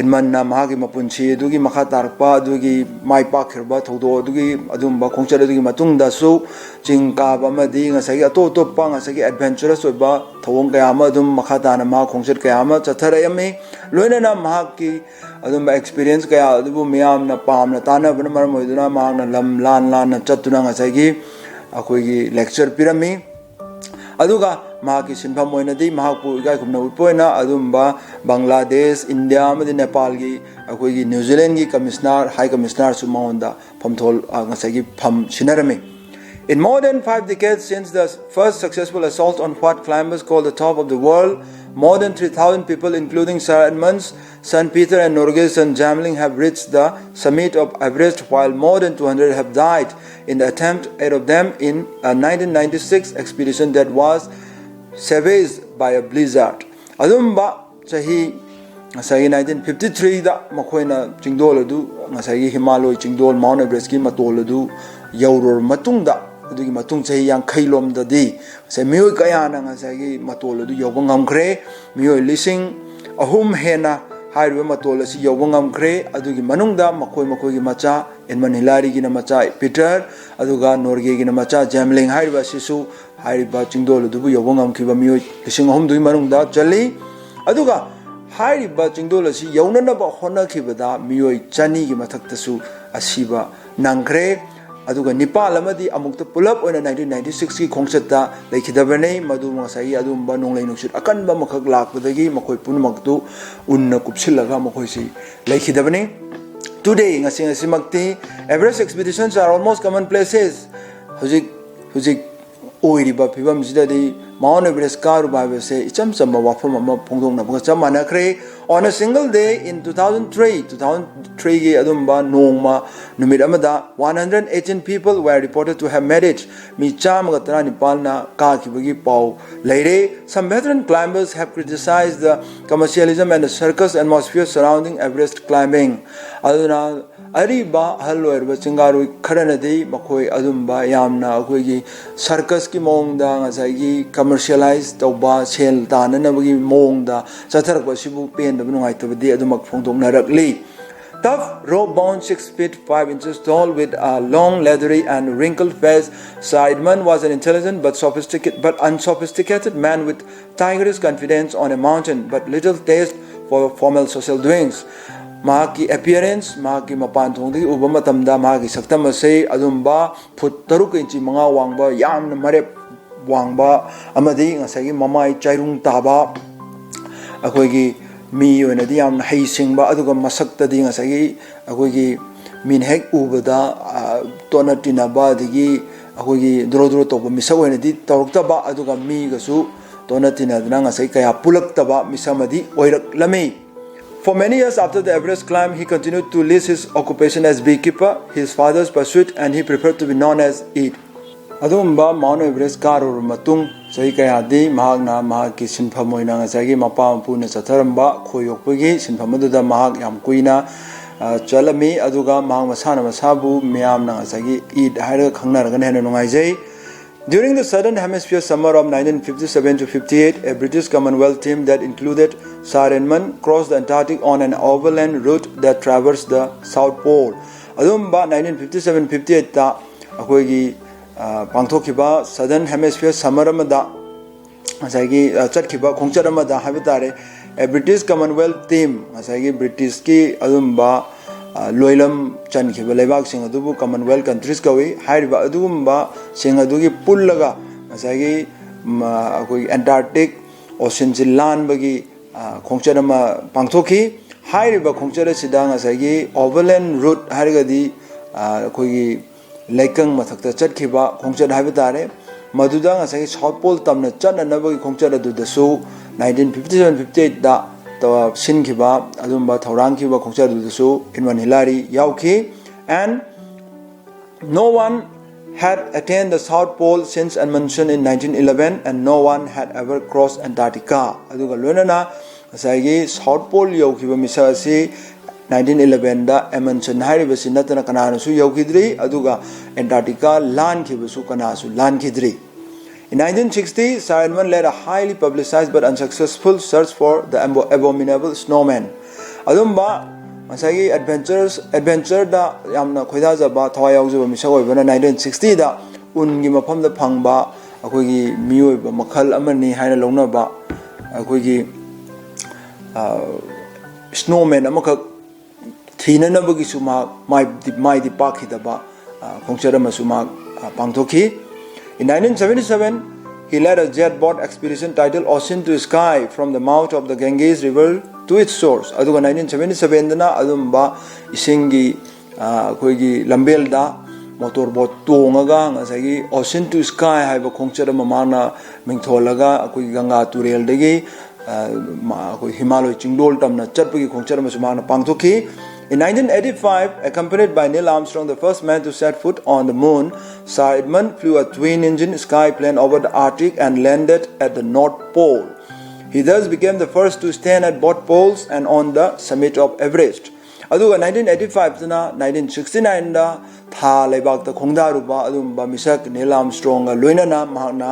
ꯏꯟꯃꯟꯅ ꯃꯍꯥꯛꯀꯤ ꯃꯄꯨꯟꯁꯤ ꯑꯗꯨꯒꯤ ꯃꯈꯥ ꯇꯥꯔꯛꯄ ꯑꯗꯨꯒꯤ ꯃꯥꯏ ꯄꯥꯛꯈꯤꯕ ꯊꯧꯗꯣꯛ ꯑꯗꯨꯒꯤ ꯑꯗꯨꯝꯕ ꯈꯣꯡꯆꯠ ꯑꯗꯨꯒꯤ ꯃꯇꯨꯡꯗꯁꯨ ꯆꯤꯡ ꯀꯥꯕ ꯑꯃꯗꯤ ꯉꯁꯥꯏꯒꯤ ꯑꯇꯣꯞ ꯑꯇꯣꯞꯄ ꯉꯁꯥꯏꯒꯤ ꯑꯦꯗꯚꯦꯟꯆꯔꯁ ꯑꯣꯏꯕ ꯊꯧꯑꯣꯡ ꯀꯌꯥ ꯑꯃ ꯑꯗꯨꯝ ꯃꯈꯥ ꯇꯥꯅ ꯃꯍꯥꯛ ꯈꯣꯡꯆꯠ ꯀꯌꯥ ꯑꯃ ꯆꯠꯊꯔꯛꯂꯝꯃꯤ꯫ ꯂꯣꯏꯅꯅ ꯃꯍꯥꯛꯀꯤ ꯑꯗꯨꯝꯕ ꯑꯦꯛꯁꯄꯤꯔꯤꯌꯦꯟꯁ ꯀꯌꯥ ꯑꯗꯨꯕꯨ ꯃꯤꯌꯥꯝꯅ ꯄꯥꯝꯅ ꯇꯥꯅꯕꯅ ꯃꯔꯝ ꯑꯣꯏꯗꯨꯅ ꯃꯍꯥꯛꯅ ꯂꯝ ꯂꯥꯟ ꯂꯥꯟꯅ ꯆꯠꯇꯨꯅ ꯉꯁꯥꯏꯒꯤ ꯑꯩꯈꯣꯏꯒꯤ ꯂꯦꯛꯆꯔ ꯄꯤꯔꯝꯃꯤ꯫ ꯑꯗꯨꯒ ꯃꯍꯥꯛꯀꯤ ꯁꯤꯟꯐꯝ ꯑꯣꯏꯅꯗꯤ ꯃꯍꯥꯛꯄꯨ ꯏꯀꯥꯏ ꯈꯨꯝꯅꯕ ꯎꯠꯄ ꯑꯣꯏꯅ ꯑꯗꯨꯝꯕ ꯕꯪꯒ꯭ꯂꯥꯗꯦꯁ, ꯏꯟꯗꯤꯌꯥ ꯑꯃꯗꯤ ꯅꯦꯄꯥꯜꯒꯤ ꯑꯩꯈꯣꯏꯒꯤ ꯅ꯭ꯌꯨ ꯖꯤꯂꯦꯟꯒꯤ ꯀꯃꯤꯁꯅꯔ, ꯍꯥꯏ ꯀꯃꯤꯁꯅꯔꯁꯨ ꯃꯉꯣꯟꯗ ꯐꯝꯊꯣꯜ, ꯑ, ꯉꯁꯥꯏꯒꯤ ꯐꯝ ꯁꯤꯟꯅꯔꯝꯃꯤ꯫ In more than five decades since the first successful assault on what climbers call the top of the world, more than three thousand people, including Sir Edmund's son Peter and Norgay's son Jamling, have reached the summit of Everest, while more than two hundred have died in the attempt, eight of them in a nineteen ninety-six expedition that was savaged by a blizzard. ꯑꯗꯨꯝꯕ ꯆꯍꯤ ꯉꯁꯥꯏꯒꯤ nineteen fifty ꯊ꯭ꯔꯤꯗ ꯃꯈꯣꯏꯅ ꯆꯤꯡꯗꯣꯜ ꯑꯗꯨ, ꯉꯁꯥꯏꯒꯤ ꯍꯤꯃꯥꯂꯣꯏ ꯆꯤꯡꯗꯣꯜ mount ꯑꯦꯚꯔꯦꯁꯀꯤ ꯃꯇꯣꯜ ꯑꯗꯨ ꯌꯧꯔꯨꯔꯕ ꯃꯇꯨꯡꯗ, ꯑꯗꯨꯒꯤ ꯃꯇꯨꯡ ꯆꯍꯤ ꯌꯥꯡꯈꯩ ꯂꯣꯝꯗꯗꯤ ꯉꯁꯥꯏ ꯃꯤꯑꯣꯏ ꯀꯌꯥꯅ ꯉꯁꯥꯏꯒꯤ ꯃꯇꯣꯜ ꯑꯗꯨ ꯌꯧꯕ ꯉꯝꯈ꯭ꯔꯦ꯫ ꯃꯤꯑꯣꯏ ꯂꯤꯁꯤꯡ ꯑꯍꯨꯝ ꯍꯦꯟꯅ ꯍꯥꯏꯔꯤꯕ ꯃꯇꯣꯜ ꯑꯁꯤ ꯌꯧꯕ ꯉꯝꯈ꯭ꯔꯦ꯫ ꯑꯗꯨꯒꯤ ꯃꯅꯨꯡꯗ ꯃꯈꯣꯏ ꯃꯈꯣꯏꯒꯤ ꯃꯆꯥ, ꯑꯦꯗꯃꯟ ꯍꯤꯂꯥꯔꯤꯒꯤꯅ ꯃꯆꯥ ꯄꯤꯇꯔ, ꯑꯗꯨꯒ ꯅꯣꯔꯒꯦꯒꯤꯅ ꯃꯆꯥ ꯖꯦꯝꯂꯤꯡ ꯍꯥꯏꯔꯤꯕ ꯑꯁꯤꯁꯨ ꯍꯥꯏꯔꯤꯕ ꯆꯤꯡꯗꯣꯜ ꯑꯗꯨꯕꯨ ꯌꯧꯕ ꯉꯝꯈꯤꯕ ꯃꯤꯑꯣꯏ ꯂꯤꯁꯤꯡ ꯑꯍꯨꯝꯗꯨꯒꯤ ꯃꯅꯨꯡꯗ ꯆꯜꯂꯤ꯫ ꯑꯗꯨꯒ ꯍꯥꯏꯔꯤꯕ ꯆꯤꯡꯗꯣꯜ ꯑꯁꯤ ꯌꯧꯅꯅꯕ ꯍꯣꯠꯅꯈꯤꯕꯗ ꯃꯤꯑꯣꯏ ꯆꯅꯤꯒꯤ ꯃꯊꯛꯇꯁꯨ ꯑꯁꯤꯕ ꯅꯪꯈ꯭ꯔꯦ꯫ ꯑꯗꯨꯒ ꯅꯤꯄꯥꯜ ꯑꯃꯗꯤ ꯑꯃꯨꯛꯇ ꯄꯨꯂꯞ ꯑꯣꯏꯅ ꯅꯥꯏꯟꯇꯤꯟ ꯅꯥꯏꯟꯇꯤ ꯁꯤꯛꯁꯀꯤ ꯈꯣꯡꯆꯠꯇ ꯂꯩꯈꯤꯗꯕꯅꯤ꯫ ꯃꯗꯨ ꯉꯁꯥꯏꯒꯤ ꯑꯗꯨꯒꯨꯝꯕ ꯅꯣꯡꯂꯩ ꯅꯨꯡꯁꯤꯠ ꯑꯀꯟꯕ ꯑꯃꯈꯛ ꯂꯥꯛꯄꯗꯒꯤ ꯃꯈꯣꯏ ꯄꯨꯝꯅꯃꯛꯇꯨ ꯎꯟꯅ ꯀꯨꯞꯁꯤꯜꯂꯒ ꯃꯈꯣꯏꯁꯤ ꯂꯩꯈꯤꯗꯕꯅꯤ꯫ Today, ꯉꯁꯤ ꯉꯁꯤꯃꯛꯇꯤ, Everest expeditions are almost commonplaces꯫ ꯍꯧꯖꯤꯛ ꯍꯧꯖꯤꯛ ꯑꯣꯏꯔꯤꯕ ꯐꯤꯕꯝꯁꯤꯗꯗꯤ ꯃꯥꯎꯟ ꯑꯦꯚꯔꯦꯁ ꯀꯥꯔꯨꯕ ꯍꯥꯏꯕꯁꯦ ꯏꯆꯝ ꯆꯝꯕ ꯋꯥꯐꯝ ꯑꯃ ꯐꯣꯡꯗꯣꯛꯅꯕꯒ ꯆꯞ ꯃꯥꯟꯅꯈ꯭ꯔꯦ꯫ On a single day in two thousand three, two thousand threeꯒꯤ ꯑꯗꯨꯝꯕ ꯅꯣꯡꯃ, ꯅꯨꯃꯤꯠ ꯑꯃꯗ one hundred eighteen people were reported to have made it꯫ ꯃꯤ ꯆꯥꯝꯃꯒ ꯇꯔꯥꯅꯤꯄꯥꯜꯅ ꯀꯥꯈꯤꯕꯒꯤ ꯄꯥꯎ ꯂꯩꯔꯦ꯫ Some veteran climbers have criticized the commercialism and the circus atmosphere surrounding Everest climbing꯫ ꯑꯗꯨꯅ ꯑꯔꯤꯕ ꯑꯍꯜ ꯑꯣꯏꯔꯕ ꯆꯤꯡꯒꯥꯔꯣꯏ ꯈꯔꯅꯗꯤ ꯃꯈꯣꯏ ꯑꯗꯨꯝꯕ ꯌꯥꯝꯅ ꯑꯩꯈꯣꯏꯒꯤ ꯁꯔꯀꯁꯀꯤ ꯃꯑꯣꯡꯗ ꯉꯁꯥꯏꯒꯤ ꯀꯃꯔꯁꯤꯌꯦꯂꯥꯏꯁ ꯇꯧꯕ, ꯁꯦꯜ ꯇꯥꯟꯅꯅꯕꯒꯤ ꯃꯑꯣꯡꯗ ꯆꯠꯊꯔꯛꯄ ꯑꯁꯤꯕꯨ ꯄꯦꯟꯗꯕ, ꯅꯨꯡꯉꯥꯏꯇꯕꯗꯤ ꯑꯗꯨꯃꯛ ꯐꯣꯡꯗꯣꯛꯅꯔꯛꯂꯤ꯫ Tough rope bound, six feet five inches tall, with a long, leathery and wrinkled face, Seidemann was an intelligent but sophisticated, but unsophisticated man with tigerish confidence on a mountain, but little taste for formal social doings꯫ ꯃꯍꯥꯛꯀꯤ ꯑꯦꯄꯤꯌꯔꯦꯟꯁ, ꯃꯍꯥꯛꯀꯤ ꯃꯄꯥꯟ ꯊꯣꯡꯗꯒꯤ ꯎꯕ ꯃꯇꯝꯗ ꯃꯍꯥꯛꯀꯤ ꯁꯛꯇꯝ ꯑꯁꯤ ꯑꯗꯨꯝꯕ food ꯇꯔꯨꯛ ꯏꯟꯆꯤ ꯃꯉꯥ ꯋꯥꯡꯕ, ꯌꯥꯝꯅ ꯃꯔꯦꯞ ꯋꯥꯡꯕ ꯑꯃꯗꯤ ꯉꯁꯥꯏꯒꯤ ꯃꯃꯥꯏ ꯆꯥꯏꯔꯨꯡ ꯇꯥꯕ, ꯑꯩꯈꯣꯏꯒꯤ ꯃꯤ ꯑꯣꯏꯅꯗꯤ ꯌꯥꯝꯅ ꯍꯩꯁꯤꯡꯕ, ꯑꯗꯨꯒ ꯃꯁꯛꯇꯗꯤ ꯉꯁꯥꯏꯒꯤ ꯑꯩꯈꯣꯏꯒꯤ ꯃꯤꯅ ꯍꯦꯛ ꯎꯕꯗ, ꯑ, ꯇꯣꯠꯅ ꯇꯤꯟꯅꯕ, ꯑꯗꯒꯤ ꯑꯩꯈꯣꯏꯒꯤ ꯗ꯭ꯔꯣ ꯗ꯭ꯔꯣ ꯇꯧꯕ ꯃꯤꯁꯛ ꯑꯣꯏꯅꯗꯤ ꯇꯧꯔꯛꯇꯕ, ꯑꯗꯨꯒ ꯃꯤꯒꯁꯨ ꯇꯣꯠꯅ ꯇꯤꯟꯅꯗꯅ ꯉꯁꯥꯏ ꯀꯌꯥ ꯄꯨꯜꯂꯛꯇꯕ ꯃꯤꯁꯛ ꯑꯃꯗꯤ ꯑꯣꯏꯔꯛꯂꯝꯃꯤ꯫ For many years after the Everest climb, he continued to list his occupation as beekeeper, his father's pursuit, and he preferred to be known as it꯫ ꯑꯗꯨꯒꯨꯝꯕ ꯃꯥꯎꯟ ꯑꯦꯚꯔꯦꯁ ꯀꯥꯔꯨꯔꯕ ꯃꯇꯨꯡ ꯆꯍꯤ ꯀꯌꯥꯗꯤ ꯃꯍꯥꯛꯅ ꯃꯍꯥꯛꯀꯤ ꯁꯤꯟꯐꯝ ꯑꯣꯏꯅ ꯉꯁꯥꯏꯒꯤ ꯃꯄꯥ ꯃꯄꯨꯅ ꯆꯠꯊꯔꯝꯕ ꯈꯣꯏ ꯌꯣꯛꯄꯒꯤ ꯁꯤꯟꯐꯝ ꯑꯗꯨꯗ ꯃꯍꯥꯛ ꯌꯥꯝ ꯀꯨꯏꯅ ꯑ, ꯆꯠꯂꯝꯃꯤ꯫ ꯑꯗꯨꯒ ꯃꯍꯥꯛ ꯃꯁꯥꯅ ꯃꯁꯥꯕꯨ ꯃꯤꯌꯥꯝꯅ ꯉꯁꯥꯏꯒꯤ ꯏꯗ ꯍꯥꯏꯔꯒ ꯈꯪꯅꯔꯒꯅ ꯍꯦꯟꯅ ꯅꯨꯡꯉꯥꯏꯖꯩ꯫ During the Southern Hemisphere summer of nineteen fifty-seven to fifty-eight, a British Commonwealth team that included Sir Edmund crossed the Antarctic on an overland route that traversed the South Pole. ꯑꯗꯨꯒꯨꯝꯕ nineteen fifty-seven fifty-eight ꯇ ꯑꯩꯈꯣꯏꯒꯤ, ꯑ, ꯄꯥꯡꯊꯣꯛꯈꯤꯕ Southern Hemisphere summer ꯑꯃꯗ ꯉꯁꯥꯏꯒꯤ, ꯑ, ꯆꯠꯈꯤꯕ ꯈꯣꯡꯆꯠ ꯑꯃꯗ ꯍꯥꯏꯕ ꯇꯥꯔꯦ, ꯑꯦ, British Commonwealth team, ꯉꯁꯥꯏꯒꯤ ꯕ꯭ꯔꯤꯇꯤꯁꯀꯤ ꯑꯗꯨꯝꯕ, ꯑ, ꯂꯣꯏꯂꯝ ꯆꯟꯈꯤꯕ ꯂꯩꯕꯥꯛꯁꯤꯡ ꯑꯗꯨꯕꯨ Commonwealth countries ꯀꯧꯏ꯫ ꯍꯥꯏꯔꯤꯕ ꯑꯗꯨꯒꯨꯝꯕꯁꯤꯡ ꯑꯗꯨꯒꯤ ꯄꯨꯜꯂꯒ ꯉꯁꯥꯏꯒꯤ, ꯃ, ꯑꯩꯈꯣꯏꯒꯤ Antarctic ocean ꯁꯤ ꯂꯥꯟꯕꯒꯤ, ꯑ, ꯈꯣꯡꯆꯠ ꯑꯃ ꯄꯥꯡꯊꯣꯛꯈꯤ꯫ ꯍꯥꯏꯔꯤꯕ ꯈꯣꯡꯆꯠ ꯑꯁꯤꯗ ꯉꯁꯥꯏꯒꯤ overland route ꯍꯥꯏꯔꯒꯗꯤ, ꯑ, ꯑꯩꯈꯣꯏꯒꯤ ꯂꯩꯀꯪ ꯃꯊꯛꯇ ꯆꯠꯈꯤꯕ ꯈꯣꯡꯆꯠ ꯍꯥꯏꯕ ꯇꯥꯔꯦ꯫ ꯃꯗꯨꯗ ꯉꯁꯥꯏꯒꯤ South Pole ꯇꯝꯅ ꯆꯠꯅꯅꯕꯒꯤ ꯈꯣꯡꯆꯠ ꯑꯗꯨꯗꯁꯨ nineteen fifty-seven fifty-eight ꯇ ꯇꯧ-, ꯁꯤꯟꯈꯤꯕ ꯑꯗꯨꯝꯕ ꯊꯧꯔꯥꯡꯈꯤꯕ ꯈꯣꯡꯆꯠ ꯑꯗꯨꯗꯁꯨ ꯏꯗꯃꯟ ꯍꯤꯂꯥꯔꯤ ꯌꯥꯎꯈꯤ꯫ And no one had attained the South Pole since Amundsen in nineteen eleven, and no one had ever crossed Antarctica. ꯑꯗꯨꯒ ꯂꯣꯏꯅꯅ ꯉꯁꯥꯏꯒꯤ South Pole ꯌꯧꯈꯤꯕ ꯃꯤꯁꯛ ꯑꯁꯤ nineteen eleven ꯗ Amundsen ꯍꯥꯏꯔꯤꯕꯁꯤ ꯅꯠꯇꯅ ꯀꯅꯥꯅꯁꯨ ꯌꯧꯈꯤꯗ꯭ꯔꯤ, ꯑꯗꯨꯒ Antarctica ꯂꯥꯟꯈꯤꯕꯁꯨ ꯀꯅꯥꯁꯨ ꯂꯥꯟꯈꯤꯗ꯭ꯔꯤ꯫ In nineteen sixty, Sir Edmund led a highly publicized but unsuccessful search for the abo-, abominable snowman. ꯑꯗꯨꯝꯕ ꯉꯁꯥꯏꯒꯤ adventures, adventure ꯗ ꯌꯥꯝꯅ ꯈꯣꯏꯗꯥꯖꯕ, ꯊꯋꯥꯏ ꯌꯥꯎꯖꯕ ꯃꯤꯁꯛ ꯑꯣꯏꯕꯅ nineteen sixty ꯗ ꯎꯟꯒꯤ ꯃꯐꯝꯗ ꯐꯪꯕ ꯑꯩꯈꯣꯏꯒꯤ ꯃꯤꯑꯣꯏꯕ ꯃꯈꯜ ꯑꯃꯅꯤ ꯍꯥꯏꯅ ꯂꯧꯅꯕ ꯑꯩꯈꯣꯏꯒꯤ, ꯑ, snowman ꯑꯃꯈꯛ ꯊꯤꯅꯅꯕꯒꯤꯁꯨ ꯃꯍꯥꯛ ꯃꯥꯏꯗꯤ, ꯃꯥꯏꯗꯤ ꯄꯥꯛꯈꯤꯗꯕ, ꯑ, ꯈꯣꯡꯆꯠ ꯑꯃꯁꯨ ꯃꯍꯥꯛ, ꯑ, ꯄꯥꯡꯊꯣꯛꯈꯤ꯫ In nineteen seventy-seven, he led a jet boat expedition titled Ocean to Sky from the mouth of the Ganges River to its source. ꯑꯗꯨꯒ nineteen seventy-seven ꯗꯅ ꯑꯗꯨꯝꯕ ꯏꯁꯤꯡꯒꯤ, ꯑ, ꯑꯩꯈꯣꯏꯒꯤ ꯂꯝꯕꯦꯜꯗ motor boat ꯇꯣꯡꯉꯒ ꯉꯁꯥꯏꯒꯤ Ocean to Sky ꯍꯥꯏꯕ ꯈꯣꯡꯆꯠ ꯑꯃ ꯃꯥꯅ ꯃꯤꯡꯊꯣꯜꯂꯒ ꯑꯩꯈꯣꯏꯒꯤ ꯒꯪꯒꯥ ꯇꯨꯔꯦꯜꯗꯒꯤ, ꯑ, ꯃ-, ꯑꯩꯈꯣꯏ ꯍꯤꯃꯥꯂꯣꯏ ꯆꯤꯡꯗꯣꯜ ꯇꯝꯅ ꯆꯠꯄꯒꯤ ꯈꯣꯡꯆꯠ ꯑꯃꯁꯨ ꯃꯍꯥꯛꯅ ꯄꯥꯡꯊꯣꯛꯈꯤ꯫ In nineteen eighty-five, accompanied by Neil Armstrong, the first man to set foot on the moon, Sir Edmund flew a twin-engine sky plane over the Arctic and landed at the North Pole. He thus became the first to stand at both poles and on the summit of Everest. ꯑꯗꯨꯒ nineteen eighty five ꯇꯅ nineteen sixty nine ꯗ ꯊꯥ ꯂꯩꯕꯥꯛꯇ ꯈꯣꯡꯗꯥꯔꯨꯕ ꯑꯗꯨꯒꯨꯝꯕ ꯃꯤꯁꯛ ꯅꯤꯜ ꯑꯥꯔꯝꯁꯇ꯭ꯔꯣꯡꯒ ꯂꯣꯏꯅꯅ ꯃꯍꯥꯛꯅ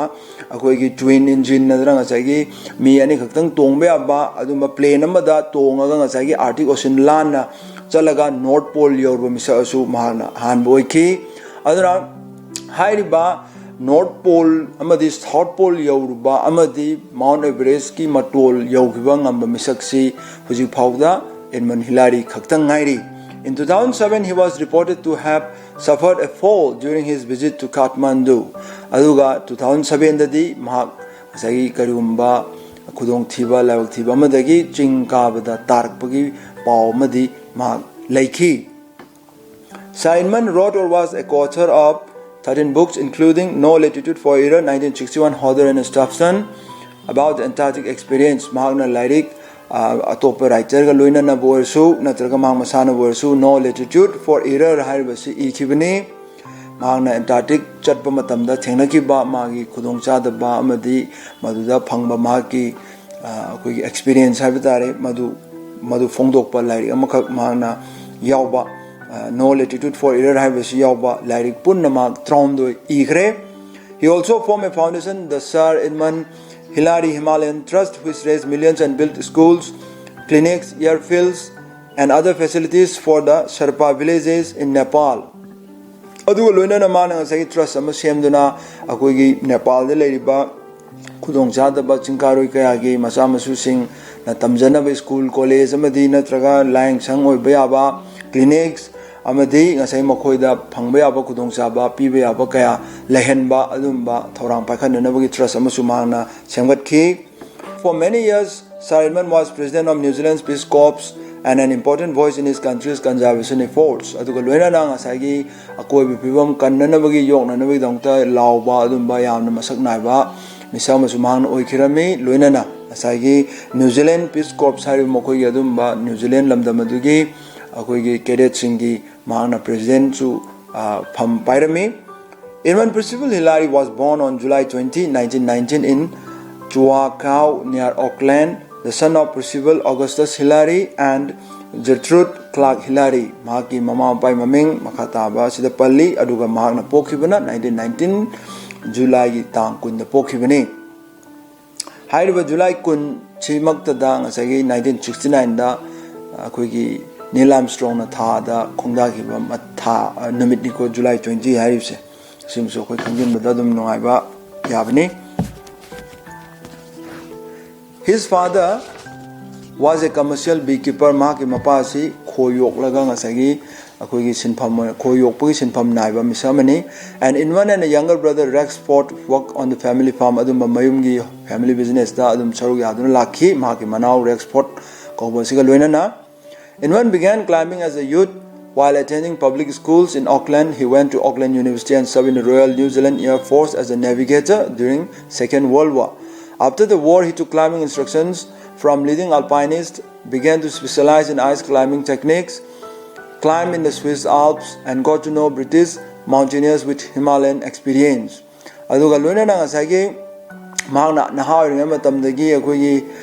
ꯑꯩꯈꯣꯏꯒꯤ twin engine ꯅꯠꯇ꯭ꯔꯒ ꯉꯁꯥꯏꯒꯤ ꯃꯤ ꯑꯅꯤꯈꯛꯇꯪ ꯇꯣꯡꯕ ꯌꯥꯕ ꯑꯗꯨꯒꯨꯝꯕ plane ꯑꯃꯗ ꯇꯣꯡꯉꯒ ꯉꯁꯥꯏꯒꯤ Arctic Ocean ꯂꯥꯟꯅ ꯆꯠꯂꯒ North Pole ꯌꯧꯔꯨꯕ ꯃꯤꯁꯛ ꯑꯁꯨ ꯃꯍꯥꯛꯅ ꯑꯍꯥꯟꯕ ꯑꯣꯏꯈꯤ꯫ ꯑꯗꯨꯅ ꯍꯥꯏꯔꯤꯕ North Pole ꯑꯃꯗꯤ South Pole ꯌꯧꯔꯨꯕ ꯑꯃꯗꯤ Mount Everest ꯀꯤ ꯃꯇꯣꯜ ꯌꯧꯈꯤꯕ ꯉꯝꯕ ꯃꯤꯁꯛꯁꯤ ꯍꯧꯖꯤꯛ ꯐꯥꯎꯕꯗ Edmund Hillary ꯈꯛꯇꯪ ꯉꯥꯏꯔꯤ꯫ In two thousand seven, he was reported to have suffered a fall during his visit to Kathmandu. ꯑꯗꯨꯒ two thousand seven ꯗꯗꯤ ꯃꯍꯥꯛ ꯉꯁꯥꯏꯒꯤ ꯀꯔꯤꯒꯨꯝꯕ ꯈꯨꯗꯣꯡꯊꯤꯕ, ꯂꯥꯏꯕꯛ ꯊꯤꯕ ꯑꯃꯗꯒꯤ ꯆꯤꯡ ꯀꯥꯕꯗ ꯇꯥꯔꯛꯄꯒꯤ ꯄꯥꯎ ꯑꯃꯗꯤ ꯃꯍꯥꯛ ꯂꯩꯈꯤ꯫ Sir Edmund wrote or was a co-author of thirteen books, including No Latitude for Error, nineteen sixty-one, Hodder and Stephenson, about the Antarctic experience. ꯃꯍꯥꯛꯅ ꯂꯥꯏꯔꯤꯛ ꯑ, ꯑꯇꯣꯞꯄ writer ꯒ ꯂꯣꯏꯅꯅꯕ ꯑꯣꯏꯔꯁꯨ ꯅꯠꯇ꯭ꯔꯒ ꯃꯍꯥꯛ ꯃꯁꯥꯅꯕꯨ ꯑꯣꯏꯔꯁꯨ No Latitude for Error ꯍꯥꯏꯔꯤꯕꯁꯤ ꯏꯈꯤꯕꯅꯤ꯫ ꯃꯍꯥꯛꯅ Antarctic ꯆꯠꯄ ꯃꯇꯝꯗ ꯊꯦꯡꯅꯈꯤꯕ ꯃꯥꯒꯤ ꯈꯨꯗꯣꯡꯆꯥꯗꯕ ꯑꯃꯗꯤ ꯃꯗꯨꯗ ꯐꯪꯕ ꯃꯍꯥꯛꯀꯤ, ꯑ, ꯑꯩꯈꯣꯏꯒꯤ experience ꯍꯥꯏꯕ ꯇꯥꯔꯦ, ꯃꯗꯨ, ꯃꯗꯨ ꯐꯣꯡꯗꯣꯛꯄ ꯂꯥꯏꯔꯤꯛ ꯑꯃꯈꯛ ꯃꯍꯥꯛꯅ ꯌꯥꯎꯕ, ꯑ, No Latitude for Error ꯍꯥꯏꯕꯁꯤ ꯌꯥꯎꯕ ꯂꯥꯏꯔꯤꯛ ꯄꯨꯟꯅ ꯃꯍꯥꯛ ꯇꯔꯥꯍꯨꯝꯗꯣꯏ ꯏꯈ꯭ꯔꯦ꯫ He also formed a foundation, the Sir Edmund Hillary Himalayan Trust, which raised millions and built schools, clinics, airfields, and other facilities for the Sherpa villages in Nepal. ꯑꯗꯨꯒ ꯂꯣꯏꯅꯅ ꯃꯥꯅ ꯉꯁꯥꯏꯒꯤ trust ꯑꯃ ꯁꯦꯝꯗꯨꯅ ꯑꯩꯈꯣꯏꯒꯤ ꯅꯦꯄꯥꯜꯗ ꯂꯩꯔꯤꯕ ꯈꯨꯗꯣꯡꯆꯥꯗꯕ ꯆꯤꯡꯀꯥꯔꯣꯏ ꯀꯌꯥꯒꯤ ꯃꯆꯥ ꯃꯁꯨꯁꯤꯡꯅ ꯇꯝꯖꯅꯕ school, college ꯑꯃꯗꯤ ꯅꯠꯇ꯭ꯔꯒ ꯂꯥꯏꯌꯦꯡꯁꯪ ꯑꯣꯏꯕ ꯌꯥꯕ clinics ꯑꯃꯗꯤ ꯉꯁꯥꯏ ꯃꯈꯣꯏꯗ ꯐꯪꯕ ꯌꯥꯕ ꯈꯨꯗꯣꯡꯆꯥꯕ ꯄꯤꯕ ꯌꯥꯕ ꯀꯌꯥ ꯂꯩꯍꯟꯕ ꯑꯗꯨꯒꯨꯝꯕ ꯊꯧꯔꯥꯡ ꯄꯥꯏꯈꯠꯅꯅꯕꯒꯤ trust ꯑꯃꯁꯨ ꯃꯍꯥꯛꯅ ꯁꯦꯝꯒꯠꯈꯤ꯫ For many years, Sir Edmund was president of New Zealand's Peace Corps and an important voice in his country's conservation efforts. ꯑꯗꯨꯒ ꯂꯣꯏꯅꯅ ꯉꯁꯥꯏꯒꯤ ꯑꯀꯣꯏꯕ ꯐꯤꯕꯝ ꯀꯟꯅꯅꯕꯒꯤ, ꯌꯣꯛꯅꯅꯕꯒꯤꯗꯃꯛꯇ ꯂꯥꯎꯕ ꯑꯗꯨꯝꯕ ꯌꯥꯝꯅ ꯃꯁꯛ ꯅꯥꯏꯕ ꯃꯤꯁꯛ ꯑꯃꯁꯨ ꯃꯍꯥꯛꯅ ꯑꯣꯏꯈꯤꯔꯝꯃꯤ꯫ ꯂꯣꯏꯅꯅ ꯉꯁꯥꯏꯒꯤ New Zealand Peace Corps ꯍꯥꯏꯔꯤꯕ ꯃꯈꯣꯏꯒꯤ ꯑꯗꯨꯝꯕ New Zealand ꯂꯝꯗꯝ ꯑꯗꯨꯒꯤ ꯑꯩꯈꯣꯏꯒꯤ cadet ꯁꯤꯡꯒꯤ ꯃꯍꯥꯛꯅ president ꯁꯨ, ꯑ, ꯐꯝ ꯄꯥꯏꯔꯝꯃꯤ꯫ Edmund Percival Hillary was born on July twenty, nineteen nineteen in Chuakau near Auckland, the son of Percival Augustus Hillary and Gertrude Clark Hillary, ꯃꯍꯥꯛꯀꯤ ꯃꯃꯥ ꯃꯄꯥꯒꯤ ꯃꯃꯤꯡ ꯃꯈꯥ ꯇꯥꯕ ꯑꯁꯤꯗ ꯄꯜꯂꯤ꯫ ꯑꯗꯨꯒ ꯃꯍꯥꯛꯅ ꯄꯣꯛꯈꯤꯕꯅ nineteen nineteen Julyꯒꯤ ꯇꯥꯡ ꯀꯨꯟꯗ ꯄꯣꯛꯈꯤꯕꯅꯤ꯫ ꯍꯥꯏꯔꯤꯕ July ꯀꯨꯟ ꯁꯤꯃꯛꯇꯗ ꯉꯁꯥꯏꯒꯤ nineteen sixty nineꯗ ꯑꯩꯈꯣꯏꯒꯤ Neil Armstrongꯅ ꯊꯥꯗ ꯈꯣꯡꯗꯥꯈꯤꯕ ꯃ-, ꯊꯥ, ꯅꯨꯃꯤꯠꯅꯤꯀꯣ, July twenty ꯍꯥꯏꯔꯤꯕꯁꯦ꯫ ꯁꯤꯃꯁꯨ ꯑꯩꯈꯣꯏ ꯈꯪꯖꯤꯟꯕꯗ ꯑꯗꯨꯝ ꯅꯨꯡꯉꯥꯏꯕ ꯌꯥꯕꯅꯤ꯫ His father was a commercial beekeeper. ꯃꯍꯥꯛꯀꯤ ꯃꯄꯥ ꯑꯁꯤ ꯈꯣꯏ ꯌꯣꯛꯂꯒ ꯉꯁꯥꯏꯒꯤ ꯑꯩꯈꯣꯏꯒꯤ ꯁꯤꯟꯐꯝ ꯑꯣꯏꯅ, ꯈꯣꯏ ꯌꯣꯛꯄꯒꯤ ꯁꯤꯟꯐꯝ ꯅꯥꯏꯕ ꯃꯤꯁꯛ ꯑꯃꯅꯤ꯫ And Inwan and a younger brother Rexford work on the family farm. ꯑꯗꯨꯝꯕ ꯃꯌꯨꯝꯒꯤ family businessꯇ ꯑꯗꯨꯝ ꯁꯔꯨꯛ ꯌꯥꯗꯨꯅ ꯂꯥꯛꯈꯤ, ꯃꯍꯥꯛꯀꯤ ꯃꯅꯥꯎ Rexford ꯀꯧꯕ ꯑꯁꯤꯒ ꯂꯣꯏꯅꯅ꯫ Inwan began climbing as a youth. While attending public schools in Auckland, he went to Auckland University and served in the Royal New Zealand Air Force as a navigator during Second World War. After the war, he took climbing instructions from leading alpinists, began to specialize in ice climbing techniques, climbed in the Swiss Alps, and got to know British mountaineers with Himalayan experience. ꯑꯗꯨꯒ ꯂꯣꯏꯅꯅ ꯉꯁꯥꯏꯒꯤ ꯃꯍꯥꯛꯅ ꯅꯍꯥ ꯑꯣꯏꯔꯤꯉꯩ ꯃꯇꯝꯗꯒꯤ ꯑꯩꯈꯣꯏꯒꯤ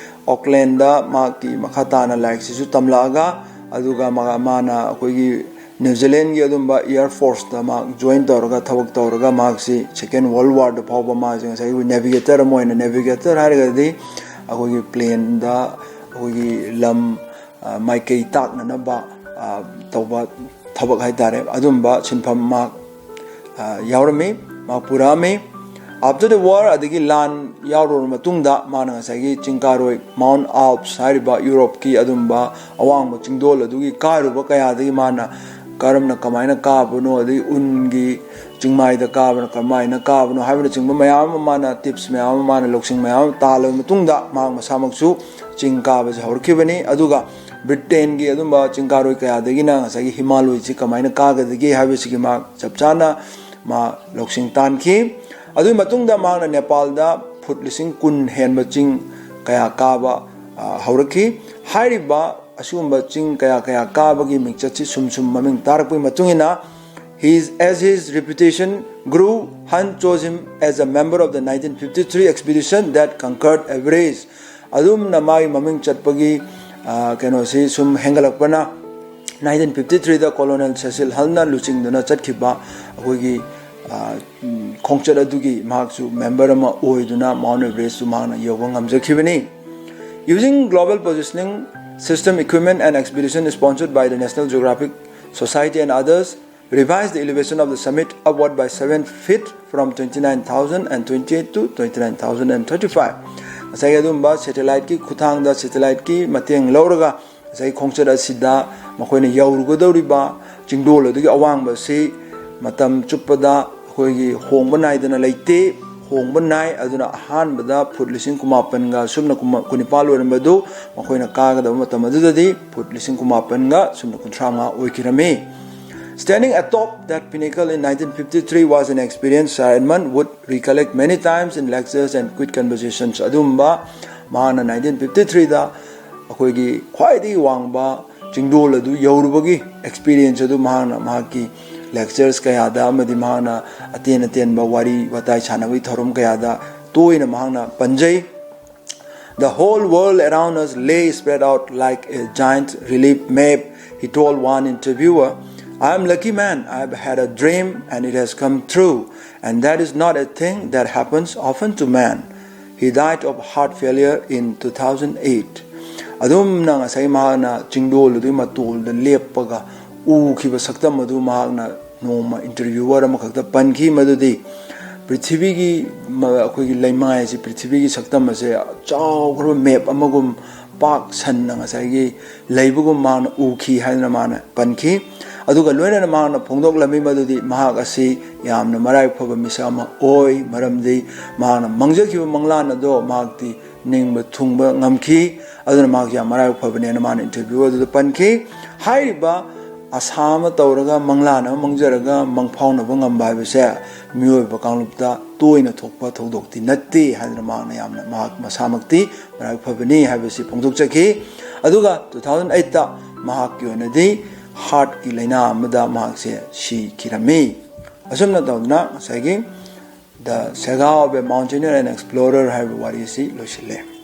Aucklandꯗ ꯃꯍꯥꯛꯀꯤ ꯃꯈꯥ ꯇꯥꯅ ꯂꯥꯏꯔꯤꯛꯁꯤꯁꯨ ꯇꯝꯂꯛꯑꯒ, ꯑꯗꯨꯒ ꯃꯥ-, ꯃꯥꯅ ꯑꯩꯈꯣꯏꯒꯤ New Zealandꯒꯤ ꯑꯗꯨꯝꯕ Air Forceꯇ ꯃꯍꯥꯛ join ꯇꯧꯔꯒ, ꯊꯕꯛ ꯇꯧꯔꯒ, ꯃꯍꯥꯛꯁꯤ Second World Warꯗ ꯐꯥꯎꯕ ꯃꯥꯁꯦ ꯉꯁꯥꯏꯒꯤ navigator ꯑꯃ ꯑꯣꯏꯅ, navigator ꯍꯥꯏꯔꯒꯗꯤ ꯑꯩꯈꯣꯏꯒꯤ planeꯗ ꯑꯩꯈꯣꯏꯒꯤ ꯂꯝ, ꯑ, ꯃꯥꯏꯀꯩ ꯇꯥꯛꯅꯅꯕ, ꯑ, ꯇꯧꯕ ꯊꯕꯛ ꯍꯥꯏꯇꯥꯔꯦ, ꯑꯗꯨꯝꯕ ꯁꯤꯟꯐꯝ ꯃꯍꯥꯛ, ꯑ, ꯌꯥꯎꯔꯝꯃꯤ, ꯃꯍꯥꯛ ꯄꯨꯔꯛꯑꯝꯃꯤ꯫ After the war, ꯑꯗꯒꯤ ꯂꯥꯟ ꯌꯥꯎꯔꯨꯔꯕ ꯃꯇꯨꯡꯗ ꯃꯥꯅ ꯉꯁꯥꯏꯒꯤ ꯆꯤꯡ ꯀꯥꯔꯣꯏ Mount Alps ꯍꯥꯏꯔꯤꯕ ꯌꯨꯔꯣꯞꯀꯤ ꯑꯗꯨꯝꯕ ꯑꯋꯥꯡꯕ ꯆꯤꯡꯗꯣꯜ ꯑꯗꯨꯒꯤ ꯀꯥꯔꯨꯕ ꯀꯌꯥꯗꯒꯤ ꯃꯥꯅ ꯀꯔꯝꯅ, ꯀꯃꯥꯏꯅ ꯀꯥꯕꯅꯣ, ꯑꯗꯒꯤ ꯎꯟꯒꯤ ꯆꯤꯡꯃꯥꯏꯗ ꯀꯥꯕꯅ ꯀꯃꯥꯏꯅ ꯀꯥꯕꯅꯣ ꯍꯥꯏꯕꯅꯆꯤꯡꯕ ꯃꯌꯥꯝ ꯑꯃ ꯃꯥꯅ tips ꯃꯌꯥꯝ ꯑꯃ, ꯃꯥꯅ ꯂꯧꯁꯤꯡ ꯃꯌꯥꯝ ꯑꯃ ꯇꯥꯜꯂꯕ ꯃꯇꯨꯡꯗ ꯃꯍꯥꯛ ꯃꯁꯥꯃꯛꯁꯨ ꯆꯤꯡ ꯀꯥꯕꯁꯦ ꯍꯧꯔꯛꯈꯤꯕꯅꯤ꯫ ꯑꯗꯨꯒ Britainꯒꯤ ꯑꯗꯨꯝꯕ ꯆꯤꯡ ꯀꯥꯔꯣꯏ ꯀꯌꯥꯗꯒꯤꯅ ꯉꯁꯥꯏꯒꯤ ꯍꯤꯃꯥꯂꯣꯏꯁꯤ ꯀꯃꯥꯏꯅ ꯀꯥꯒꯗꯒꯦ ꯍꯥꯏꯕꯁꯤꯒꯤ ꯃꯍꯥꯛ ꯆꯞ ꯆꯥꯅ ꯃꯥ ꯂꯧꯁꯤꯡ ꯇꯥꯟꯈꯤ꯫ ꯑꯗꯨꯒꯤ ꯃꯇꯨꯡꯗ ꯃꯍꯥꯛꯅ ꯅꯦꯄꯥꯜꯗ ꯐꯨꯠ ꯂꯤꯁꯤꯡ ꯀꯨꯟ ꯍꯦꯟꯕ ꯆꯤꯡ ꯀꯌꯥ ꯀꯥꯕ, ꯑ, ꯍꯧꯔꯛꯈꯤ꯫ ꯍꯥꯏꯔꯤꯕ ꯑꯁꯤꯒꯨꯝꯕ ꯆꯤꯡ ꯀꯌꯥ ꯀꯌꯥ ꯀꯥꯕꯒꯤ ꯃꯤꯡꯆꯠꯁꯤ ꯁꯨꯝ ꯁꯨꯝ ꯃꯃꯤꯡ ꯇꯥꯔꯛꯄꯒꯤ ꯃꯇꯨꯡ ꯏꯟꯅ, his, as his reputation grew, Hunt chose him as a member of the nineteen fifty-three expedition that conquered Everest. ꯑꯗꯨꯝꯅ ꯃꯥꯒꯤ ꯃꯃꯤꯡ ꯆꯠꯄꯒꯤ, ꯑ, ꯀꯩꯅꯣꯁꯤ ꯁꯨꯝ ꯍꯦꯟꯒꯠꯂꯛꯄꯅ, ꯅꯥꯏꯟꯇꯤꯟ ꯐꯤꯐꯇꯤ ꯊ꯭ꯔꯤꯗ ꯀꯣꯂꯣꯅꯦꯜ ꯁꯦꯁꯤꯜ ꯍꯜꯅ ꯂꯨꯆꯤꯡꯗꯨꯅ ꯆꯠꯈꯤꯕ ꯑꯩꯈꯣꯏꯒꯤ, ꯑ, ꯎꯝ, ꯈꯣꯡꯆꯠ ꯑꯗꯨꯒꯤ ꯃꯍꯥꯛꯁꯨ ꯃꯦꯝꯕꯔ ꯑꯃ ꯑꯣꯏꯗꯨꯅ ꯃꯥꯎꯟ ꯑꯦꯚꯔꯦꯁꯇꯨ ꯃꯍꯥꯛꯅ ꯌꯧꯕ ꯉꯝꯖꯈꯤꯕꯅꯤ꯫ Using global positioning system, equipment and expedition sponsored by the National Geographic Society and others, revised the elevation of the summit upward by seven feet from twenty-nine thousand and twenty-eight to twenty-nine thousand and thirty-five꯫ ꯉꯁꯥꯏꯒꯤ ꯑꯗꯨꯒꯨꯝꯕ ꯁꯦꯇꯦꯂꯥꯏꯠꯀꯤ ꯈꯨꯠꯊꯥꯡꯗ, ꯁꯦꯇꯦꯂꯥꯏꯠꯀꯤ ꯃꯇꯦꯡ ꯂꯧꯔꯒ ꯉꯁꯥꯏꯒꯤ ꯈꯣꯡꯆꯠ ꯑꯁꯤꯗ ꯃꯈꯣꯏꯅ ꯌꯧꯔꯨꯒꯗꯧꯔꯤꯕ ꯆꯤꯡꯗꯣꯜ ꯑꯗꯨꯒꯤ ꯑꯋꯥꯡꯕ ꯑꯁꯤ ꯃꯇꯝ ꯆꯨꯞꯄꯗ ꯑꯩꯈꯣꯏꯒꯤ ꯍꯣꯡꯕ ꯅꯥꯏꯗꯅ ꯂꯩꯇꯦ, ꯍꯣꯡꯕ ꯅꯥꯏ꯫ ꯑꯗꯨꯅ ꯑꯍꯥꯟꯕꯗ ꯐꯨꯠ ꯂꯤꯁꯤꯡ ꯀꯨꯟꯃꯥꯄꯟꯒ ꯁꯨꯞꯅ ꯀꯨꯟꯃ-, ꯀꯨꯟꯅꯤꯄꯥꯜ ꯑꯣꯏꯔꯝꯕꯗꯨ ꯃꯈꯣꯏꯅ ꯀꯥꯒꯗꯕ ꯃꯇꯝ ꯑꯗꯨꯗꯗꯤ ꯐꯨꯠ ꯂꯤꯁꯤꯡ ꯀꯨꯟꯃꯥꯄꯟꯒ ꯁꯨꯞꯅ ꯀꯨꯟꯊ꯭ꯔꯥ ꯃꯉꯥ ꯑꯣꯏꯈꯤꯔꯝꯃꯤ꯫ Standing atop that pinnacle in nineteen fifty-three was an experience Sir Edmund would recollect many times in lectures and quick conversations꯫ ꯑꯗꯨꯒꯨꯝꯕ ꯃꯍꯥꯛꯅ ꯅꯥꯏꯟꯇꯤꯟ ꯐꯤꯐꯇꯤ ꯊ꯭ꯔꯤꯗ ꯑꯩꯈꯣꯏꯒꯤ ꯈ꯭ꯋꯥꯏꯗꯒꯤ ꯋꯥꯡꯕ ꯆꯤꯡꯗꯣꯜ ꯑꯗꯨ ꯌꯧꯔꯨꯕꯒꯤ ꯑꯦꯛꯁꯄꯤꯔꯤꯌꯦꯟꯁ ꯑꯗꯨ ꯃꯍꯥꯛꯅ ꯃꯍꯥꯛꯀꯤ ꯂꯦꯛꯆꯔꯁ ꯀꯌꯥꯗ ꯑꯃꯗꯤ ꯃꯍꯥꯛꯅ ꯑꯇꯦꯟ ꯑꯇꯦꯟꯕ ꯋꯥꯔꯤ ꯋꯥꯇꯥꯏ ꯁꯥꯟꯅꯕꯒꯤ ꯊꯧꯔꯝ ꯀꯌꯥꯗ ꯇꯣꯏꯅ ꯃꯍꯥꯛꯅ ꯄꯟꯖꯩ꯫ The whole world around us lay spread out like a giant relief map, he told one interviewer. I am lucky man, I have had a dream and it has come true, and that is not a thing that happens often to man. He died of heart failure in two thousand eight. ꯑꯗꯨꯝꯅ ꯉꯁꯥꯏ ꯃꯍꯥꯛꯅ ꯆꯤꯡꯗꯣꯜ ꯑꯗꯨꯒꯤ ꯃꯇꯣꯜꯗ ꯂꯦꯞꯄꯒ ꯎꯈꯤꯕ ꯁꯛꯇꯝ ꯑꯗꯨ ꯃꯍꯥꯛꯅ ꯅꯣꯡꯃ ꯏꯟꯇꯔꯚ꯭ꯌꯨꯋꯔ ꯑꯃꯈꯛꯇ ꯄꯟꯈꯤ, ꯃꯗꯨꯗꯤ ꯄ꯭ꯔꯤꯊꯤꯕꯤꯒꯤ ꯃ-, ꯑꯩꯈꯣꯏꯒꯤ ꯂꯩꯃꯥꯏ ꯑꯁꯤ, ꯄ꯭ꯔꯤꯊꯤꯕꯤꯒꯤ ꯁꯛꯇꯝ ꯑꯁꯦ ꯆꯥꯎꯈ꯭ꯔꯕ ꯃꯦꯞ ꯑꯃꯒꯨꯝ ꯄꯥꯛ ꯁꯟꯅ ꯉꯁꯥꯏꯒꯤ ꯂꯩꯕꯒꯨꯝ ꯃꯍꯥꯛꯅ ꯎꯈꯤ ꯍꯥꯏꯗꯅ ꯃꯥꯅ ꯄꯟꯈꯤ꯫ ꯑꯗꯨꯒ ꯂꯣꯏꯅꯅ ꯃꯍꯥꯛꯅ ꯐꯣꯡꯗꯣꯛꯂꯝꯃꯤ ꯃꯗꯨꯗꯤ ꯃꯍꯥꯛ ꯑꯁꯤ ꯌꯥꯝꯅ ꯃꯔꯥꯏꯕꯛ ꯐꯕ ꯃꯤꯁꯛ ꯑꯃ ꯑꯣꯏ, ꯃꯔꯝꯗꯤ ꯃꯍꯥꯛꯅ ꯃꯥꯡꯖꯈꯤꯕ ꯃꯪꯂꯥꯟ ꯑꯗꯣ ꯃꯍꯥꯛꯇꯤ ꯅꯤꯡꯕ ꯊꯨꯡꯕ ꯉꯝꯈꯤ꯫ ꯑꯗꯨꯅ ꯃꯍꯥꯛ ꯌꯥꯝ ꯃꯔꯥꯏꯕꯛ ꯐꯕꯅꯦꯅ ꯃꯥꯅ ꯏꯟꯇꯔꯚ꯭ꯌꯨ ꯑꯗꯨꯗ ꯄꯟꯈꯤ꯫ ꯍꯥꯏꯔꯤꯕ ꯑꯁꯥ ꯑꯃ ꯇꯧꯔꯒ ꯃꯪꯂꯥꯟ ꯑꯃ ꯃꯪꯖꯔꯒ ꯃꯪꯐꯥꯎꯅꯕ ꯉꯝꯕ ꯍꯥꯏꯕꯁꯦ ꯃꯤꯑꯣꯏꯕ ꯀꯥꯡꯂꯨꯞꯇ ꯇꯣꯏꯅ ꯊꯣꯛꯄ ꯊꯧꯗꯣꯛꯇꯤ ꯅꯠꯇꯦ ꯍꯥꯏꯗꯨꯅ ꯃꯍꯥꯛꯅ ꯌꯥꯝꯅ, ꯃꯍꯥꯛ ꯃꯁꯥꯃꯛꯇꯤ ꯃꯔꯥꯏꯕꯛ ꯐꯕꯅꯤ ꯍꯥꯏꯕꯁꯤ ꯐꯣꯡꯗꯣꯛꯆꯈꯤ꯫ ꯑꯗꯨꯒ ꯇꯨ ꯊꯥꯎꯖꯟ ꯑꯩꯠꯇ ꯃꯍꯥꯛꯀꯤ ꯑꯣꯏꯅꯗꯤ ꯍꯥꯔꯠꯀꯤ ꯂꯥꯏꯅꯥ ꯑꯃꯗ ꯃꯍꯥꯛꯁꯦ ꯁꯤꯈꯤꯔꯝꯃꯤ꯫ ꯑꯁꯨꯝꯅ ꯇꯧꯗꯅ ꯉꯁꯥꯏꯒꯤ The Saga of a Mountaineer and Explorer ꯍꯥꯏꯕ ꯋꯥꯔꯤ ꯑꯁꯤ ꯂꯣꯏꯁꯤꯜꯂꯦ꯫